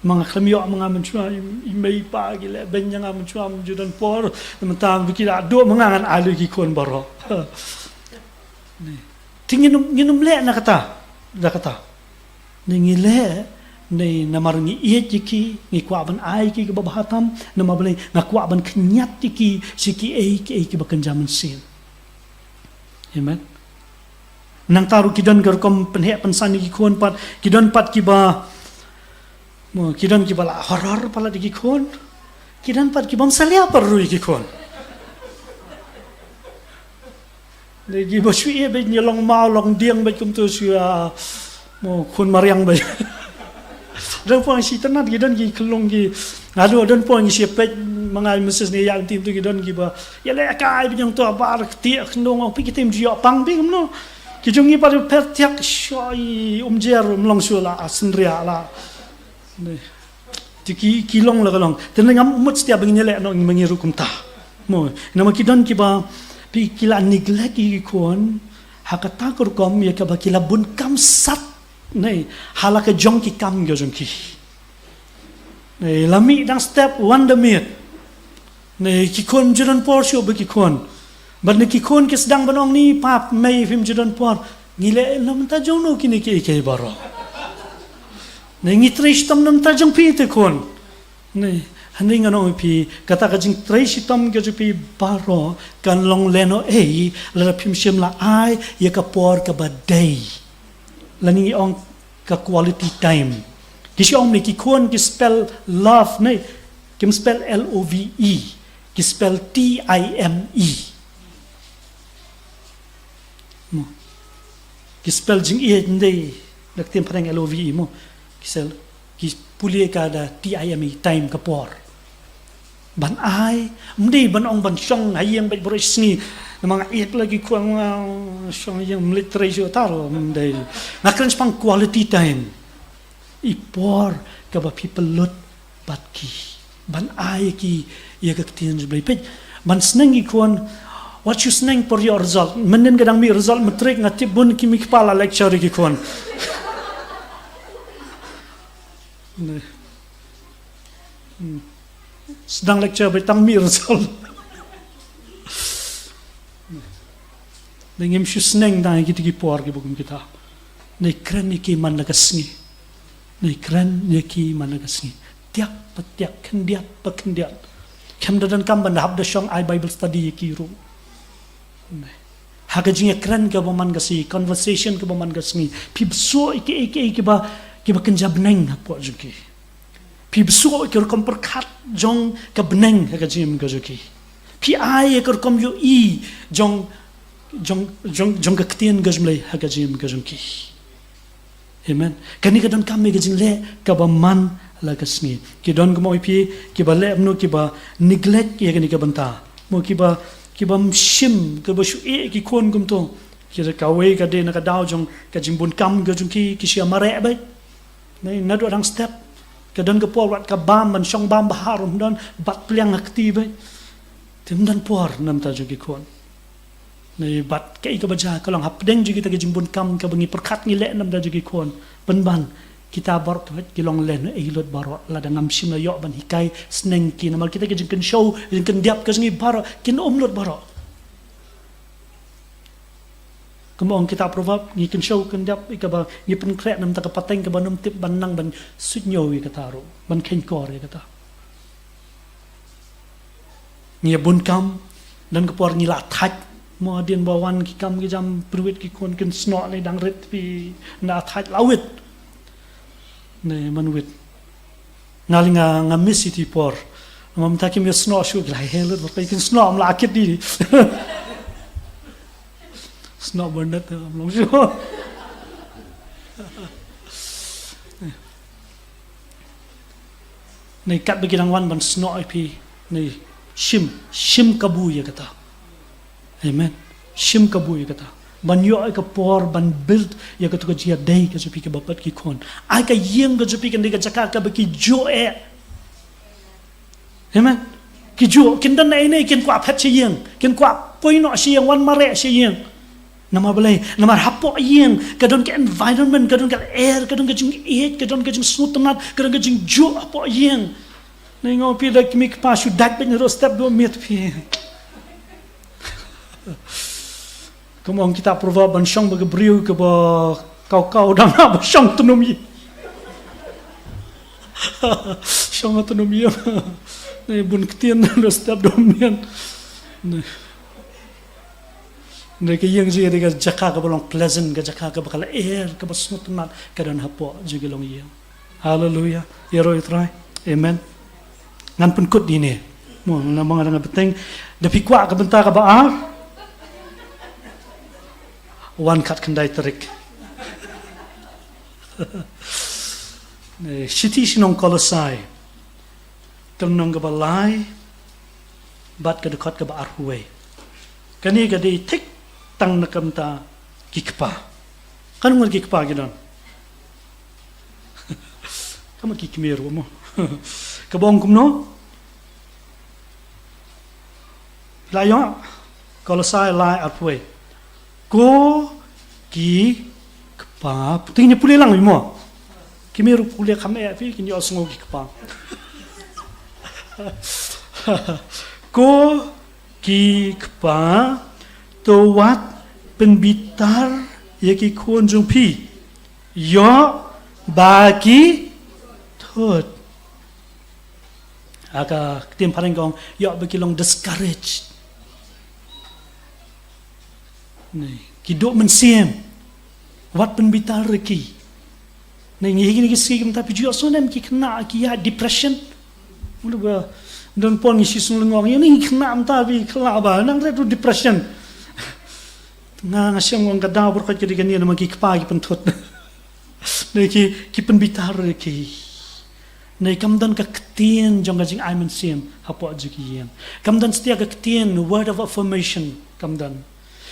Ma nga khlem ïoh ma nga mynshuwa, i, i mei i pa ki leh beiñ ïa nga mynshuwa, ym ju don por, mynta ba ki la duh ma nga, ngan ai lut ïa ki khun baroh. Ne. Te ngin ym, ngin ym leh na kata, da kata. Ne ngi leh, ne namar ngi ïeit ïa ki, ngi kwah ban ai ïa ki kaba bha tam, namar balei, nga kwah ban khñiat ïa ki sha kiei kiei kiba kynja mynsiem. Amen. Nangta ruh ki don ka rukom pynheh pynsan ïa ki khun pat, ki don pat kiba, mo, ki don kiba la horror palat ïa ki khun. Ki don pat ki bym salia pat ruh ïa ki khun. Dei kiba shu ïa beit, ïa long maw long dieng beit kumto shu, ah, mo, khun mariang beit. Don poi shi tnat ki don ki khyllung ki. Nga don poi ngi shi peit ma nga Moses ne ïa tim tu ki don kiba ïa leh kai beit ïa to bar ktieh khyndong ong phi ki tim ju ïoh pang phi kumno. Ki jong ngi pat pher tiak shoi um jer um long shu la, ah, synria la. Te ki, ki long la ka long. Te ngam mut satia ba ngin ïaleh noh, ngin ym ngi ruh kumta. Mo, namar ki don kiba, phi, ki la neglect ïa ki khun, ha kata ka rukom ïa kaba ki la bun kam sat, ne, ha la ka jong ki kam ka jong ki. Ne, la mih dang step wan da miet. Ne, ki khun ym ju don por shuh bad ki khun. Bad ne ki khun ki sdang ban ong ne i pa mei phim ju don por. Ngi leh na bynta jong no kine kiei kiei baroh? Ne ngi trei shitom na bynta jong phi te khun. Ne, hynrei ngan ong ïa phi, kata ka jingtrei shitom ka jong phi baroh kan long lehnohei lada phim shym la ai ïa ka por kaba dei. Lane ngi ong ka quality time. Ki shu ong ne ki khun ki spell love ne, kim spell L O V E, ki spell T I M E. Mo. Ki spell jingïeit, ym dei da ka ktien phareng L O V E mo. Ki spell, ki pule ka da T I M E, time, ka por. Ban ai, ym dei ban ong ban shong ha ïing beit baroh shi sngi. Namar nga ïeit la ki khun, nga shong ha ïing, ym leit trei shuh, taro, ym dei. Nga kren shaphang quality time. I por kaba phi pynlut bad ki. Ban ai ïa ki ïa ka ktien jong U Blei. Peit, ban sneng ïa ki khun, Wat shu sneng por ïoh result. Mynnin ka dang mih result matric, nga tip bun ki mei kpa la lecture ïa ki khun. Sdang lecture beit tang mih result. Ngi ngim shu sneng tang ïa kita ki por kiba kum kita. Ngi kren ïa ki man la ka sngi. Ngi kren ïa ki man la ka sngi. Tiak pa tiak, khyndiat pa khyndiat. Khlem da donkam ban hap da shong ai Bible study ïa ki ruh. Ha ka jingïakren kaba man ka sngi, conversation kaba man ka sngi, phi bsuh ïa kiei kiei kiba, kiba kynja bneng hapoh jong ki. Phi bsuh ïa ki rukom pyrkhat jong ka bneng ha ka jingim ka jong ki. Phi ai ïa ki rukom ïohi jong, jong, jong, jong ka ktien ka jong U Blei ha ka jingim ka jong ki. Amen. Kane ka donkam ïa ka jingleh kaba man la ka sngi. Ki don kumno ïa phi, kiba leh kumno, kiba neglect ïa kane ka bynta. Mo kiba, kiba ym shim, kiba shu ïeh ki khun kumto. Ki da kawei ka dei na ka daw jong ka jingbun kam ka jong ki, ki shu mareh beit. Nai, naduh dang step. Ka don ka por wat ka bam, ban shong bam bha ruh ym don, bat pliang ha kti beit. Te ym don por namar jong ki khun. Nai, bad kaei kaba jia ka long hapdeng jong kita ki jingbun kam kaba ngi pyrkhat ngi leh namar jong ki khun. Pynban, kita baroh ki long lehnohei lut baroh, lada ngam shym la ïoh ban hikai sneng ki, namar kita ki jingkynshew, jingkyndiap ka jong ngi baroh kin um lut baroh. Kumba ong kita Proverb, ngi kynshew kyndiap ïa kaba ngi pynkhreh namar ka pateng kaba nym tip ban nang ban suidñiew ïa kata ruh, ban kheiñkor ïa kata. Ngi ïa bun kam, don ka por ngi la thait. Mo hadien ba wan ki kam ki jam, pyrwit ki khun kin snoh ne dang rit phi, na thait la wit. Ne man wit. Nga lei nga, nga miss ïa ki por. Namar mynta kim ïa snoh shuh, ki la heh lut, ba kin snoh ym la kit di. Snoh bernat, ym long shuh. Nai, katba ki dang wan ban snoh ïa phi, nai, shim, shim kabu ïa kata. Amen. Shim kabu ïa kata. Ban ïoh ïa ka por ban build ïa kato ka jingïadei ka jong phi kaba bad ki khun. Ai ka ïing ka jong phi kan dei ka jaka kaba ki juh eh. Amen. Ki juh, kin don ei ei, kin kwah phet sha ïing, kin kwah poi noh sha ïing, wan mareh sha ïing. Namar balei, namar hapoh ïing ka don ka environment, ka don ka air, ka don ka jingïeit, ka don ka jingsngewtynnat, ka don ka jingjuh hapoh ïing. Nai, nga ong phi, da ki mei kpa shu dait beit naduh step duh miet phi. Kumba ong kita Proverb, ban shong bad ka briew kaba kaw kaw, dang ban shong tnum ïing. Shong tnum ïing. Nai, bun ktien naduh step duh miet. Nai. Nai, ka ïing jong ngi ka dei ka jaka kaba long pleasant, ka jaka kaba ka la air, kaba sngewtynnat, ka don hapoh jong ka longïing. Haleluia. Ïaroh ïa U Trai. Amen. Ngan pynkut dei ne. Mo, namar nga dang bteng. Da phi kwah ka bynta kaba ar, wan khatkhyndai tarik. Eh, shithi sha ki nong Kolosai, ka lynnong kaba lai bad ka dkhot kaba arphew wei. Kane ka dei thik tang na ka bynta ki kpa. Katno ngut ki kpa ki don? Ka mut ki kmie ruh mo. Kaba ong kumno? Phi la ïoh? Kolosai lai arphew wei. Ko ki kpa, phi ngin ïa pule lang mo. Ki mei ruh pule kham eh, phi kin ïohsngew ki kpa. Ko ki kpa, to wat pynbitar ïa ki khun jong phi. Ïoh ba ki thut. Ha ka ktien phareng ka ong, ïoh ba ki long discouraged. Nai, ki duh mynsiem. Wat pynbitar ïa ki. Nai, ngi hi kine ki sngi mynta phi ju ïohsngew ne em ki khynnah ki ïaid depression. Mut ba don por ngi shu sngew lyngngoh, ngi khynnah mynta phi khynnah ba nang ret ruh depression. Nga, nga shem, nga ong ka daw ba khuid ka dei kane namar ki kpa ki pynthut. Nai, ki, ki pynbitar ïa ki. Nai, kam don ka ktien jong ka jingai mynsiem hapoh jong ki ïing. Kam don satia ka ktien, word of affirmation, kam don.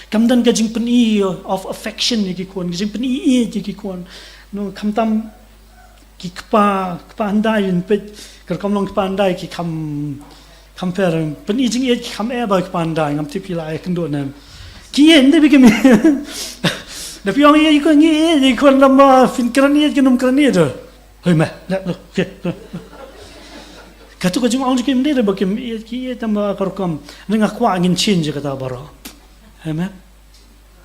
Kam don ka jingpyni of affection ïa ki khun, ka jingpyni ïeit ïa ki khun. No, khamtam ki kpa, kpa hyndai, peit, ka rukom long kpa hyndai ki kham, Kham pher, pyn-i jingïeit ki kham eh ba ki pan dai, ngam tip phi la ai kynduh ne em. Ki ïeit, nda phi ki mih. Da phi ong ïeit ki khun, ngi ïeit ki khun, lem ba phin kren ïeit ki nym kren ïeit. Hei me, leh, leh, okay, leh. Katu ka jingong jong ki ym dei ba kim ïeit, ki ïeit tang ba ka rukom. Nga kwah ngin change kata baroh. Amen.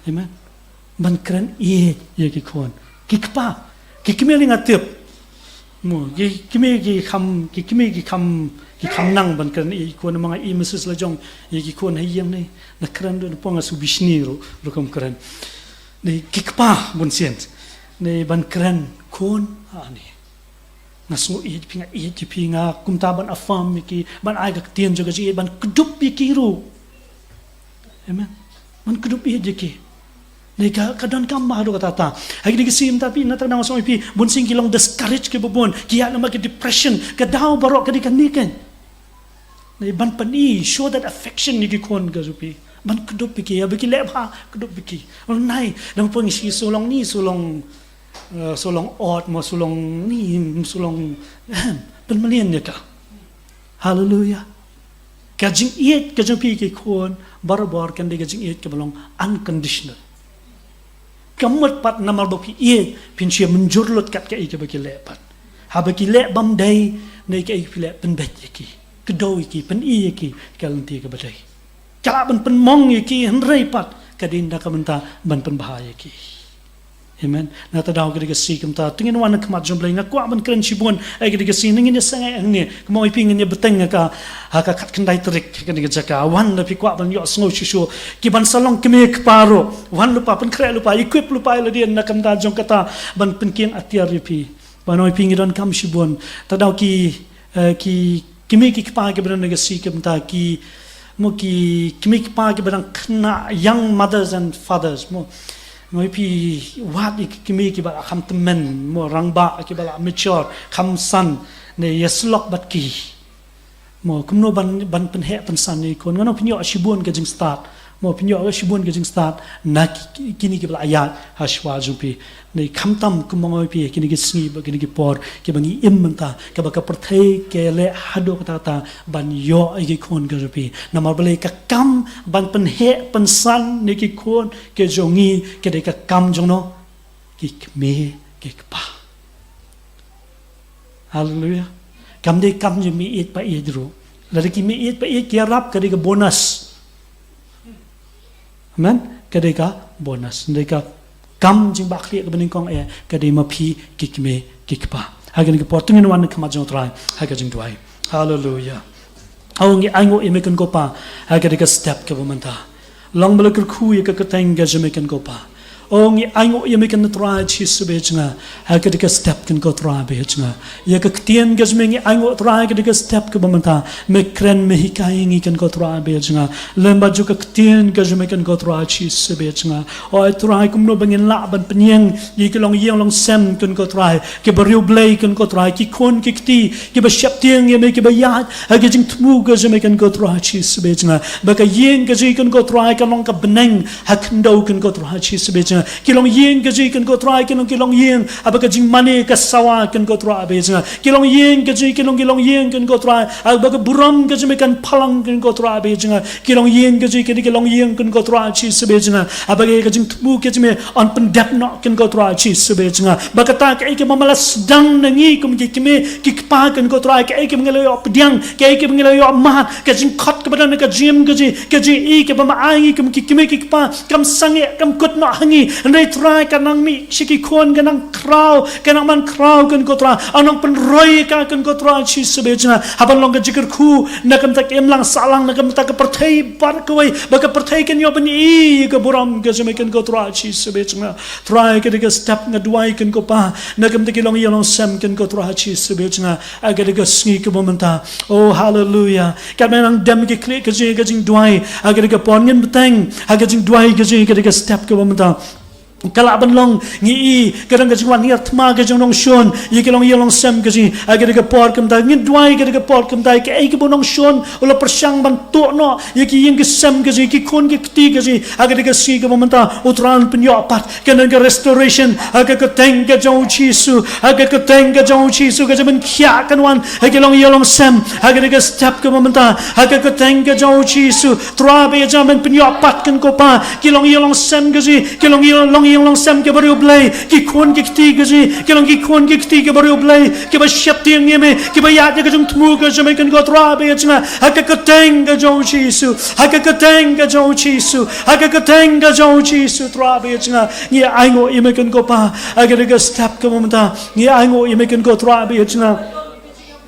Amen. Ban kren ïeit ïa ki khun. Ki kpa, ki kmie lei nga tip. Mo, ki kmie ki kham, ki kmie ki kham, ki kham nang ban kren ïeit ki khun, namar nga i Mrs Lajong ïa ki khun ha ïing ne. Na kren ruh na pong nga shu bishni ruh, ruh kam kren. Ne ki kpa bun sien. Ne ban kren khun, ah, ne. Nga sngew ïeit phi, nga ïeit phi, nga kumta ban affirm ïa ki, ban ai ka ktien jong ka jingïeit, ban kdup ïa ki ruh. Amen. Ban kdup ïeit ïa ki. Ne ka, ka donkam bha haduh katta. Ha kine ki sngi mynta phi, na kata ka daw nga sngew ïa phi, bun sien ki long discourage kiba bun, ki ïaid namar ki depression, ka daw baroh ka dei kane kein. Ne ban pyn-i, show that affection ïa ki khun ka jong phi. Ban kdup ïa ki, haba ki leh bha, kdup ïa ki. Ong nai, dang pyn-i shu long ni, shu long, eh, shu long ot, mo shu long ni, shu long, ehem, pynmlien ïa ka. Hallelujah. Ka jingïeit ka jong phi ïa ki khun, barabor kan dei ka jingïeit kaba long unconditional. Ka mut pat namar ba phi ïeit, phin shu mynjur lut kat kaei kaba ki leh pat. Haba ki leh bym dei, ne kaei phi leh, pynbeit ïa ki. Kdew ïa ki, pyn-i ïa ki, ka lynti kaba dei. Ka lah ban pynmong ïa ki, hynrei pat, ka dei na ka bynta ban pynbha ïa ki. Amen. Na kata ka daw ka dei ka sngi kumta, to ngin wan ha khmat jong U Blei, nga kwah ban kren shibun, ha ka dei ka sngi, ngin ïa sangeh hangne, kumno ïa phi ngin ïa bteng ha ka, ha ka khatkhyndai tarik, ha kane ka jaka, wan lada phi kwah ban ïohsngew shuh shuh, ki ban sa long kmie kpa ruh, wan lypa, pynkhreh lypa, equip lypa ïa lade, na ka bynta jong kata, ban pynkieng atiar ïa phi. Ba ong ïa phi ngi donkam shibun, kata ka daw ki, eh, ki, ki kmie ki kpa kiba don ha ka sngi kumta ki, mo ki kmie ki kpa kiba dang khynnah, young mothers and fathers, mo. Mo ïa phi wad ïa ki kmie kiba la kham tymmen, mo rangbah kiba la mature, kham san, ne ïasyllok bad ki. Mo kumno ban, ban pynheh pynsan ïa ki khun, ngan ong phin ïoh shibun ka jingstad. Mo phin ïoh shibun ka jingstad na ki, ki, kine kiba la ïaid ha shuwa jong phi. Ne khamtam kumba nga ong ïa phi kine ki sngi bad kine ki por kiba ngi im mynta, kaba ka pyrthei ka leh haduh katta katta ban ïoh ïa ki khun ka jong phi. Namar balei ka kam ban pynheh pynsan ïa ki khun ka jong ngi ka dei ka kam jong no, ki kmie ki kpa. Haleluia. Kam dei kam jong meiieit paieit ruh. Lada ki meiieit paieit ki ïarap ka dei ka bonus. Amen. Ka dei ka bonus. Dei ka kam jingbakla kaba nyngkong eh ka dei ma phi ki kmie ki kpa. Ha kane ka por to ngin wan ha khmat jong U Trai ha ka jingduwai. Haleluia. O ngi ainguh ïa me Kynrad ko Pa ha ka dei ka step kaba mynta. Long ba la kyrkhu ïa ka kyrteng ka jong me Kynrad ko Pa. O ngi ainguh ïa me Kynrad Trai Jisu ba ïeit jong nga ha ka dei ka step Kynrad ko Trai ba ïeit jong nga. Ïa ka ktien ka jong me ngi ainguh Trai ha ka dei ka step kaba mynta. Me kren me hikai ïa ngi Kynrad ko Trai ba ïeit jong nga. Lem bad jong ka ktien ka jong me Kynrad ko Trai Jisu ba ïeit jong nga. O ai Trai kumno ba ngin lah ban pynïeng ïa ki longïing longsem Kynrad ko Trai. Kiba riewblei Kynrad ko Trai. Ki khun ki kti kiba sheptieng ïa me kiba ïaid ha ka jingthmu ka jong me Kynrad ko Trai Jisu ba ïeit jong nga. Ba ka ïing ka jong ngi Kynrad ko Trai kan long ka bneng ha khyndew Kynrad ko Trai Jisu ba ïeit jong nga. Ki longïing ka jong ngi Kynrad ko Trai kan long ki longïing haba ka jingmane ka sawa Kynrad ko Trai ba ïeit jong nga. Ki longïing ka jong ngi kan long ki longïing Kynrad ko Trai haba ka burom ka jong me kan phalang Kynrad ko Trai ba ïeit jong nga. Ki longïing ka jong ngi kan long ki longïing Kynrad ko Trai Jisu ba ïeit jong nga. Haba ka jingthmu ka jong me yn pyndep noh Kynrad ko Trai Jisu ba ïeit jong nga. Ba kata kaei kaba me la sdang na ngi kum ki kmie ki kpa Kynrad ko Trai, kaei kaba ngi la ïoh pdiang, kaei kaba ngi la ïoh mad, ka jingkhot kaba don ha ka jingim ka jong ngi, ka jingïeit kaba me ai ngi kum ki kmie ki kpa, kam sangeh kam kut noh ha ngi. Hynrei Trai ka nang mih sha ki khun, ka nang khraw, ka nang man khraw Kynrad ko Trai. Yn nang pynroi ka Kynrad ko Trai Jisu ba ïeit jong nga. Haba long ka jingkyrkhu na ka bynta ka imlang sahlang, na ka bynta ka pyrthei baroh kawei, ba ka pyrthei kan ïoh ban i ïa ka burom ka jong me Kynrad ko Trai Jisu ba ïeit jong nga. Trai ka dei ka step nga duwai Kynrad ko Pa. Na ka bynta ki longïing longsem Kynrad ko Trai Jisu ba ïeit jong nga. Ha ka dei ka sngi kaba mynta. Oh haleluia. Katba ngi nang dem ha ka khlieh ka jing, ka jingduwai. Ha ka dei ka por ngin bteng ha ka jingduwai ka jong ngi, ka dei ka step kaba mynta. Ka lah ban long, ngi i ka dang ka jingwan hiar thma ka jong nongshun ïa ki longïing longsem ka jong ngi ha kane ka por kumta. Ngin duwai ha kane ka por kumta, kaei kaba u nongshun u la pyrshang ban tuh noh ïa ki ïing ki sem ka jong ngi, ki khun ki kti ka jong ngi, ha kane ka sngi kaba mynta U Trai un pynïoh pat. Ka dang ka restoration ha ka kyrteng ka jong U Jisu, ha ka kyrteng ka jong U Jisu. Ka jingpynkhiah kan wan ha ki longïing longsem ha kane ka step kaba mynta, ha ka kyrteng ka jong U Jisu. Trai ba ïeit jong nga, men pynïoh pat kan ko Pa, ki longïing longsem ka jong ngi, ki longïing, longïing longsem kiba riewblei, ki khun ki kti ka jong ngi, ki long ki khun ki kti kiba riewblei, kiba sheptieng ïa me, kiba ïaid ïa ka jingthmu ka jong me kan ko Trai ba ïeit jong nga, ha ka kyrteng ka jong U Jisu, ha ka kyrteng ka jong U Jisu, ha ka kyrteng ka jong U Jisu. Trai ba ïeit jong nga, ngi ainguh ïa me kan ko Pa, ha kane ka step kaba mynta, ngi ainguh ïa me kan ko Trai ba ïeit jong nga.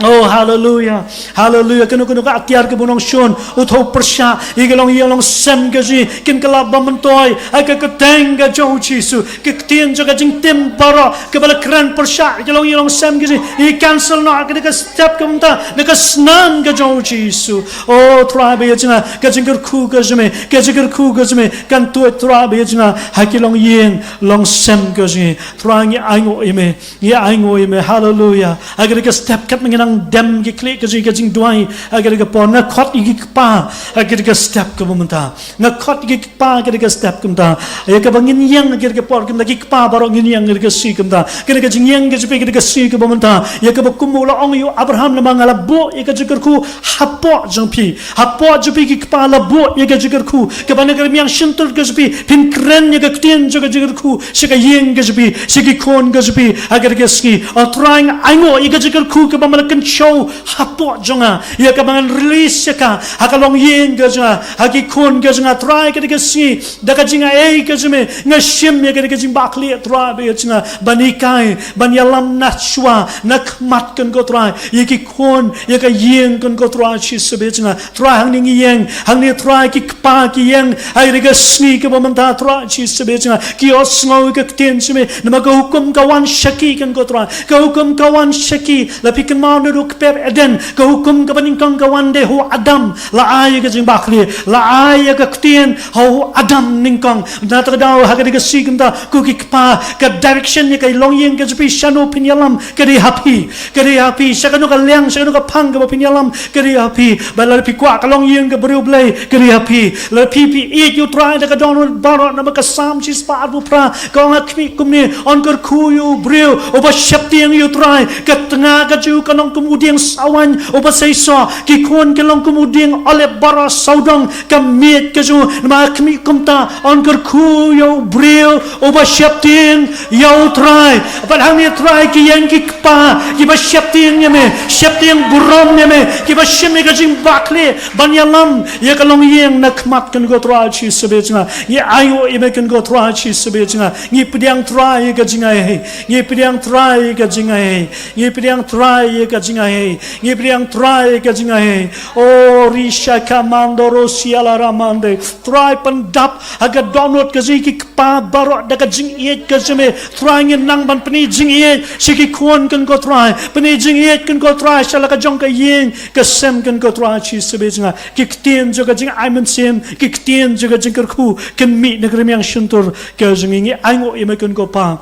Oh, haleluya. Haleluya. Kano kano ka atiar kaba u nongshun u thaw pyrshah ïa ka longïing longsem ka jong ngi, kin kylla bam myntoi ha ka kyrteng ka jong U Jisu. Ka ktien jong ka jingtim baroh kaba la kren pyrshah ïa ka longïing longsem ka jong ngi, ngi cancel noh ha kane ka step kaba mynta da ka snam ka jong U Jisu. Oh, Trai ba ïeit jong nga, ka jingkyrkhu ka jong me, ka jingkyrkhu ka jong me kan tuid Trai ba ïeit jong nga ha ki longïing longsem ka jong ngi. Trai ngi ainguh ïa me, ngi ainguh ïa me. Haleluya. Ha kane ka step katba ngi nang dem ki khlieh ka jong ngi ka jingduwai ha kane ka por, nga khot ïa ki kpa ha kane ka step kaba mynta. Nga khot ïa ki kpa ha kane ka step kaba mynta, ïa kaba ngin ïeng ha kane ka por kaba mynta, ki kpa baroh ngin ïeng ha kane ka sngi kaba mynta. Kane ka jingïeng ka jong phi ha kane ka sngi kaba mynta, ïa kaba kum u la ong ïa u Abraham, namar nga la buh ïa ka jingkyrkhu hapoh jong phi. Hapoh jong phi ki kpa la buh ïa ka jingkyrkhu, kaba na ka rmiang shyntur ka jong phi phin kren ïa ka ktien jong ka jingkyrkhu sha ka ïing ka jong phi, sha ki khun ka jong phi ha kane ka sngi. Oh Trai, nga ainguh ïa ka jingkyrkhu kaba me la kynshew hapoh jong nga, ïa kaba ngan release ïa ka ha ka longïing ka jong nga, ha ki khun ka jong nga. Trai, ha kane ka sngi da ka jingaiei ka jong me, nga shim ïa kane ka jingbakla, Trai ba ïeit jong nga, ban hikai, ban ïalam na shuwa, na khmat kan ko Trai, ïa ki khun, ïa ka ïing kan ko Trai Jisu ba ïeit jong nga. Trai, hangne ngi ïeng, hangne Trai ki kpa ki ïeng ha kane ka sngi kaba mynta Trai Jisu ba ïeit jong nga, ki ïohsngew ïa ka ktien jong me, namar ka hukum ka wan sha ki kan ko Trai, ka hukum ka wan sha ki. La phi kynmaw naduh kper Eden, ka hukum kaba nyngkong ka wan dei ha u Adam, la ai ïa ka jingbakla, la ai ïa ka ktien ha u Adam nyngkong. Na kata ka daw ha kane ka sngi kaba mynta ko ki kpa, ka direction ïa ka longïing ka jong phi shano phin ïalam ka dei ha phi, ka dei ha phi, sha kano ka liang, sha kano ka phang kaba phin ïalam ka dei ha phi. Bad lada phi kwah ka longïing kaba riewblei ka dei ha phi. Lada phi, phi ïeit ïa u Trai da ka dohnud baroh, namar ka Salm shispah arphew phra ka ong ha khmih kumne, yn kyrkhu ïa u briew uba sheptieng ïa u Trai, ka tnga ka jong u kan long kum u dieng sawaiñ uba seisoh, ki khun kin long kum u dieng olib baroh sawdong ka miej ka jong u. Namar ha khmih kumta yn kyrkhu ïa u briew uba sheptieng ïa u Trai. Bad hangne Trai ki ïeng ki kpa kiba sheptieng ïa me, sheptieng burom ïa me, kiba shim ïa ka jingbakla ban ïalam ïa ka longïing na khmat kan ko Trai Jisu ba ïeit jong nga. Ngi ainguh ïa me kan ko Trai Jisu ba ïeit jong nga. Ngi pdiang Trai ïa ka jingaiei, ngi pdiang Trai ïa ka jingaiei, ngi pdiang Trai ïa ka jingaiei, ngi pdiang Trai ïa ka jingaiei. Oh, risha kamando rosia la ramande. Trai, pyndap ha ka dohnud ka jong ki kpa baroh da ka jingïeit ka jong me. Trai, ngin nang ban pyni jingïeit sha ki khun kan ko Trai, pyni jingïeit kan ko Trai sha la ka jong ka ïing ka sem kan ko Trai Jisu ba ïeit jong nga. Ki ktien jong ka jingai mynsiem, ki ktien jong ka jingkyrkhu kin mih na ka rmiang shyntur ka jong ngi. Ngi ainguh ïa me kan ko Pa.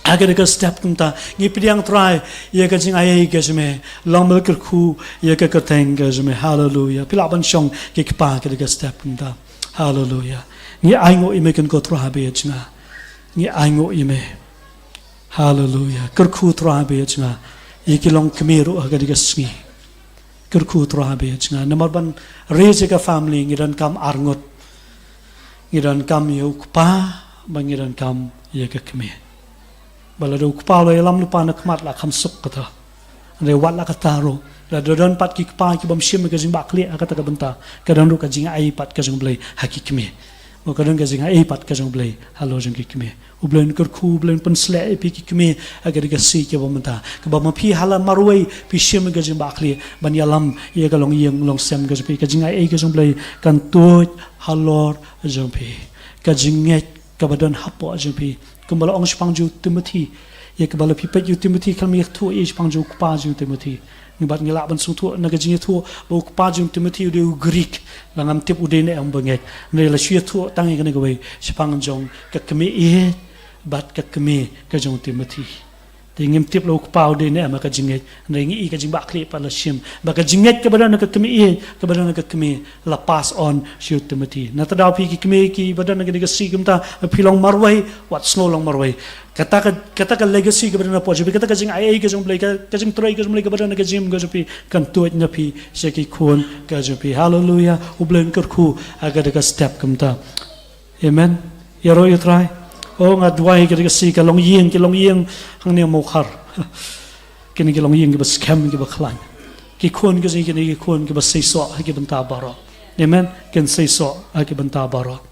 Ha kane ka step kaba mynta ngi pdiang Trai ïa ka jingaiei ka jong me. Long me la kyrkhu ïa ka kyrteng ka jong me. Haleluya. Phi lah ban shong ki kpa ha kane ka step kaba mynta. Haleluya. Ngi ainguh ïa me kan ko Trai ba ïeit jong nga. Ngi ainguh ïa me. Haleluya. Kyrkhu Trai ba ïeit jong nga ïa ki longkmie ruh ha kane ka sngi. Kyrkhu Trai ba ïeit jong nga. Namar ban raise ïa ka family ngi donkam arngut. Ngi donkam ïa u kpa, bad ngi donkam ïa ka kmie. Ba lada u kpa u la ïalam lypa na khmat la kham suk kata. Hynrei wat la kata ruh, lada don pat ki kpa ki bym shim ïa ka jingbakla ha kata ka bynta, ka don ruh ka jingai pat ka jong U Blei ha ki kmie. Bad ka don ka jingai pat ka jong U Blei halor jong ki kmie. U Blei un kyrkhu, U Blei un pynshlur ïa phi ki kmie ha kane ka sngi kaba mynta, kaba ma phi ha la marwei phi shim ïa ka jingbakla ban ïalam ïa ka longïing longsem ka jong phi. Ka jingai ka jong U Blei kan tuid halor jong phi. Ka jingngeit kaba don hapoh jong phi. Kumba la ong shaphang jong u Timothi, ïa kaba la phi peit ïa u Timothi, khlem ïathuh ïa shaphang jong u kpa jong u Timothi. Ngi bad ngi lah ban sngewthuh na ka jingïathuh ba u kpa jong u Timothi u dei u Grik. La ngam tip u dei ne em u bangeit. Hynrei la shu ïathuh tang ïa kane kawei shaphang jong ka kmie ïeit bad ka kmie ka jong u Timothy. Te ngim tip la u kpa u dei ne em ha ka jingngeit, hynrei ngi i ka jingbakla pat la shim ba ka jingngeit kaba don ha ka kmie, kaba don ha ka kmie la pass on sha u Timothy. Nangta da phi ki kmie kiba don ha kane ka sngi kumta, phi long marwei, wat sngew long marwei. Kata ka, kata ka legacy kaba don hapoh jong phi, kata ka jingaiei ka jong u Blei, ka, ka jingtrei ka jong u Blei kaba don ha ka jingim ka jong phi kan tuid na phi sha ki khun ka jong phi. Haleluia. U Blei un kyrkhu ha kata ka step kumta. Amen. Ïaroh ïa u Trai. O nga duwai kata ka sngi ka longïing, ki longïing hangne Mawkhar. Kine ki longïing kiba skhem, kiba khlaiñ. Ki khun ka jong ngi kine ki khun kiba seisoh ha ki bynta baroh. Amen. Kin seisoh ha ki bynta baroh.